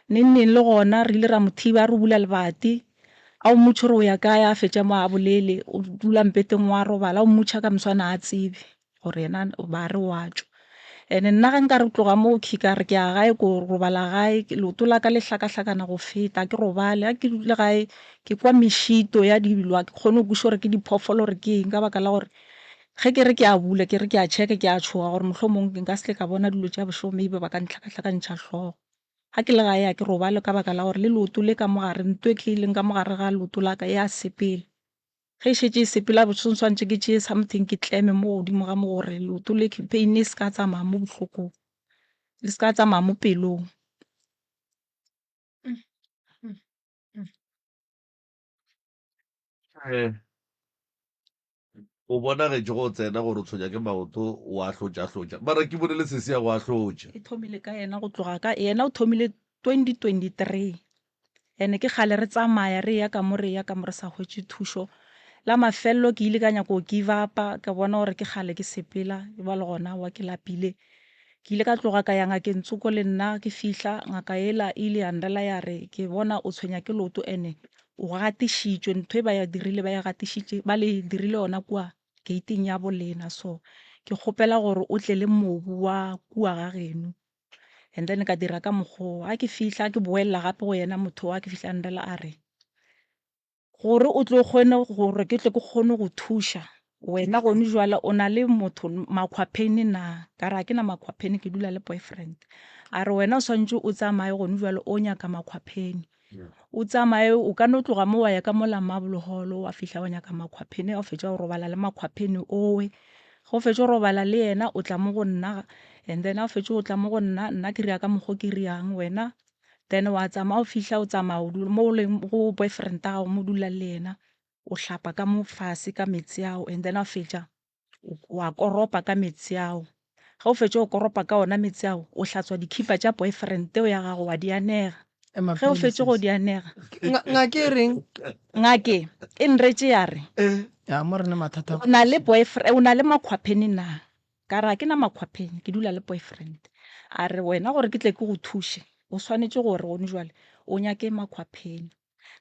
Neng neng le gona re ile ra mo thiba, a re o bula lebati, A o mmotše gore o ya kae, a fetša mo a bolele, o dula mpeteng wa robala, o mmotša ka moswane a tsebe gore yena ba re wa tšwa. And-e nna ge nka re tloga mo khwi ka re ke ya gae ko robala gae, leoto la ka le hlakahlakana go feta, ga ke robale. Ga ke dule gae ke kwa mešito ya dilo, ga ke kgone go kwešiša gore ke diphoofolo or ke eng ka baka la gore ge ke re ke a bula ke re ke a check-a ke a tšhoga gore mohlomongwe nka se tle ka bona dilo tša bošego maybe ba ka ntlhakahlakantšha hlogo. Ga ke le gae ga ke robale ka baka la gore le leoto le ka mo gare, nto e ke leng ka mo gare ga leoto la ka e a sepela. Ge e šetše e sepela bošego swanetše ke tšee something ke tleme mo godimo ga mo gore leoto le pain e se ka tsamaya mo bohlokong, le se ka tsamaya mo pelong. Eh. O bonagetše go tsena gore o tshwenya ke maoto, o a hlotša-hlotša. Mara ke bone le sesi ya go a hlotša. E thomile ka yena go tloga ka yena o thomile 2023 ene ke kgale re tsamaya re eya ka mo re eya ka mo re sa hwetše thušo. La mafelelo ke ile ka nyaka go give up-a ka bona gore ke kgale ke sepela e ba le gona aowa ke lapile. Ke ile ka tloga ka ya ngakeng tsoko le nna ke fihla ngaka yela e ile ya nrela ya re ke bona o tshwenya ke leoto ene O gatišitšwe, ntho e ba ya dirile ba e gatišitše, ba le dirile yona kua gate-ing ya bo lena. So ke kgopela gore o tle le mobu wa kua ga geno. And then ka dira ka mokgwa oo. Ga ke fihla ke boelela gape go yena motho wa ke fihla a nrela a re, gore o tlo kgone gore ke tle ke kgone go thuša wena gone jwale o na le motho makhwapheni na? Ka re ga ke na makhwapheni ke dula le boyfriend. A re wena o swanetše o tsamaye gone jwale o nyaka makhwapheni. O tsamaye o ka no tloga mo wa ya ka mola Marble Hall wa fihla wa nyaka makhwapheni ga o fetša o robala le makhwapheni owe. Ge o fetša o robala le yena o tla mo go nna and then ga o fetša o tla mo go nna, nna ke ria ka mokgo ke riang wena then wa tsamaya ga o fihla o tsamaya mo o leng go boyfriend ya gago mo o dulang le yena o hlapa ka mo fase ka meetse ao and then ga o fetša wa koropa ka meetse ao. Ge o fetša go koropa ka ona meetse ao, o hlatswa dikhipa tša boyfriend eo ya gago wa di anega. Ema Ge o pele, fetše go sis. di anega, Ngake e reng? Ngake e nretše ya re, Ya, mo re ne mathata a O na le boyfriend, o na le makhwapheni na? Ka re, Ga ke na makhwapheni, ke dula le boyfriend. A re, Wena gore ke tle ke go thuše, o swanetše gore gone jwale o nyake makhwapheni.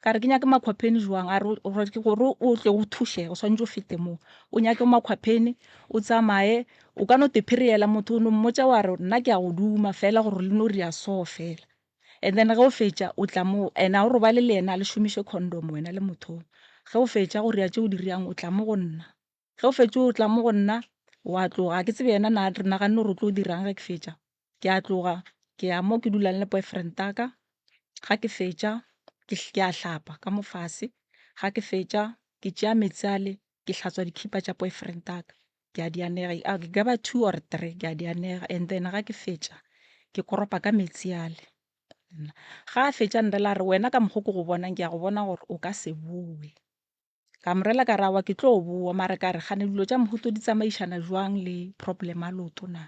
Ka re ke nyake makhwapheni jwang? A re gore o tle o thušege o swanetše o fete moo. O nyake makhwapheni o tsamaye, o ka no te phiriyela motho o no mmotša wa re nna ke a go duma fela gore le no ria so fela. And then ge o fetša o tla mo and ga o robale le yena, le šomiše condom wena le motho oo. Ge o fetša go ria tše o di riang o tla mo go nna. Ge o fetša o tla mo go nna wa tloga, ga ke tsebe yena na re naganne gore o tlo dirang ge ke fetša. Ke a tloga ke ya mo ke dulang le boyfriend ya ka, ga ke fetša ke a hlapa ka mo fase, ga ke fetša ke tšea meetse ale ke hlatswa dikhipa tša boyfriend ya ka ke a di anega, e ka ba two or three ke a di anega and then ga ke fetša ke koropa ka meetse ale. Ga a fetša nrela a re wena ka mokgo ke go bonang ke a go bona gore o ka se bowe. Ka mo rela ka re aowa ke tlo bowa mara ka re kgane dilo tša mohuto di tsamaišana jwang le problem ya leoto na?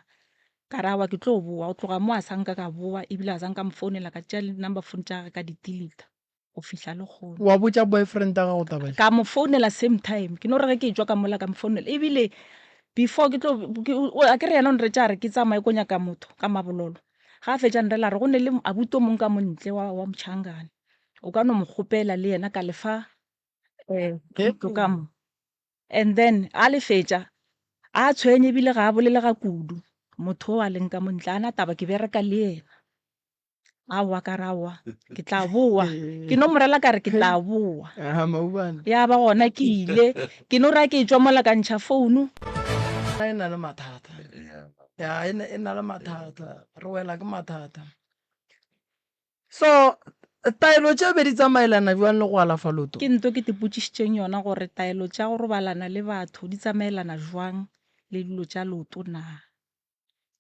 Ka re aowa ke tlo bowa, go tloga mo a sa nka ka bowa ebile a sa nka mo founela ka tšea le number phone tša gage ka di delete go fihla lekgono. Wa botša boyfriend ya gago taba ye? Ka mo founela same time, ke no re ge ke etšwa ka mola ka mo founela ebile before ke tlo a ke re yena o nretša a re ke tsamaye ko nyaka motho ka mabololo, ga a fetša nrela a re go ne le abuti o mongwe ka mo ntle wa wa motšhangane o ka no mo kgopela le yena ka lefa ntlo ka mo and then a le fetša a tshwenye ebile ga a bolele ga kudu motho o a leng ka mo ntle a na taba ke bereka le yena aowa ka re aowa ke tla boa ke no morela ka re ke tla boa ya ba gona ke ile ke no ra ke tšwa mola ka ntšha founu e na le mathata ya e na le mathata re wela ke mathata So, taelo tše be di tsamaelana bjang le go alafa loto? Ke nto ke tipotšišitšeng yona gore taelo tša go robalana le batho di tsamaelana jwang le dilo tša loto na?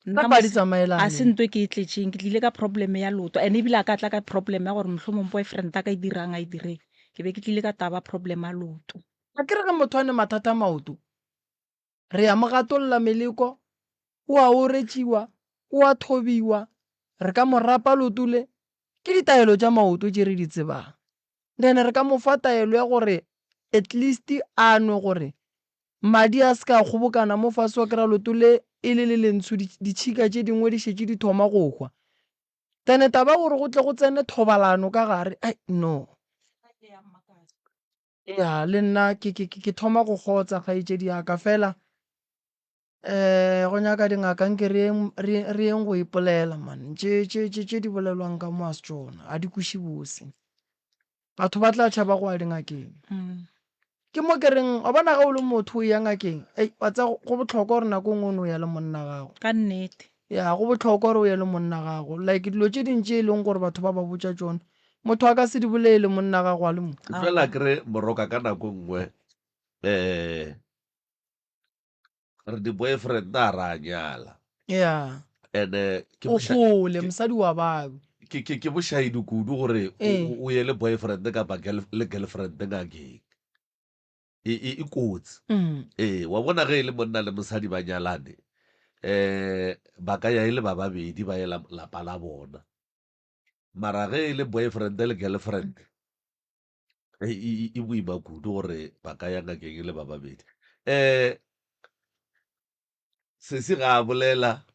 Nna Kapa di mos tsamaelane? a se nto e ke e tletšeng, ke tlile ka problem ya loto and ebile a ka tla ka problem ya gore mohlomong boyfriend ya ka e dirang a e direng. Ke be ke tlile ka taba problem ya loto. Akere ge motho a ne mathata a maoto, Re a mo gatolla meleko, o a oretšiwa, o a thobiwa, re ka mo rapa leoto le, ke ditaelo tša maoto tše re di tsebang. Then re ka mo fa taelo ya gore at least a nwe gore madi a se ka kgobokana mo fase wa kry-a leoto le e le le lentsho ditšhika tše dingwe di šetše di thoma go hwa. Then taba ya gore go tle go tsene thobalano ka gare, ai no. Ya, le nna ke, ke, ke thoma go kgotsa, kgaetšedi ya ka. Fela, um go nyaka dingaka nke re yeng, re, re yeng go ipolela, man. Tše, tše, tše, tše di bolelwang ka mo a se tšona, a di kweše bose. Batho ba tla tšhaba go ya dingakeng. Ke mo ke reng, wa bona ge o le motho o eya ngakeng, ei, wa tseba go bohlokwa gore nako e nngwe o no ya le monna gago. Ka nnete. Ya, go bohlokwa gore o ye le monna gago. Like dilo tše ding tše e leng gore batho ba ba botša tšona, motho a ka se di bolele monna gago a le mo. Fela ke re moroka ka nako nngwe um re di-boyfriend a ra nyala. Ya. And-e ke O kgole, mosadi wa babe. Ke, ke, ke bošaedi kudu gore o, o ye le boyfriend kapa le girlfriend ngakeng. e, e, e kotsi. Ee, wa bona ge e le monna le mosadi ba nyalane, um ba ka ya e le ba babedi ba ye lapa la bona. Mara ge e le boyfriend le girlfriend, e, e, e boima kudu gore ba ka ya ngakeng e le ba babedi. Um sesi ga a bolela,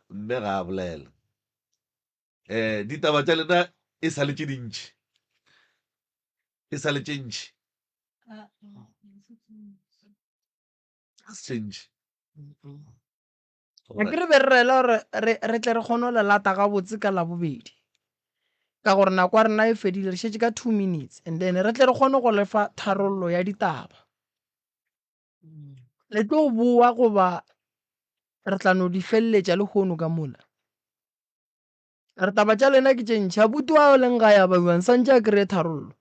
mme ga a bolela. Um ditaba tša lena e sa le tše dintši, e sa le tše ntši. Ga se tše ntši. A ke re be re rela gore re, re tle re kgone go le lata gabotse ka Labobedi, ka gore nako ya rena e fedile, re šetše ka two minutes, and then re tle re kgone go le fa tharollo ya ditaba. Le tlo boa goba re tla no di feleletša lehono ka mola? Re taba tša lena ke tše ntši, abuti wa o leng gae a baiwang santše a kry-e tharollo.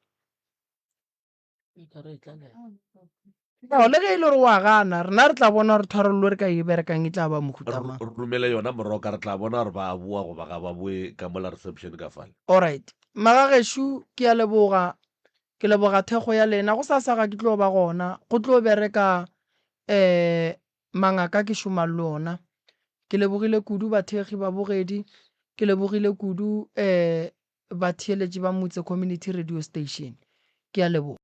No, le ge e le gore wa gana, rena re tla bona gore tharollo re ka e berekang e tla ba mohuta mang. Re romele yona moroka, re tla bona gore ba a boa goba ga ba boe ka mola reception ka fale. Alright. Magagešo, ke a leboga. Ke leboga thekgo ya lena. Gosasa ga ke tlo ba gona, go tlo bereka um mangaka ke šomang le ona. Ke lebogile kudu bathekgi, babogedi. Ke lebogile kudu um batheeletši ba Motse Community Radio Station. Ke a leboga.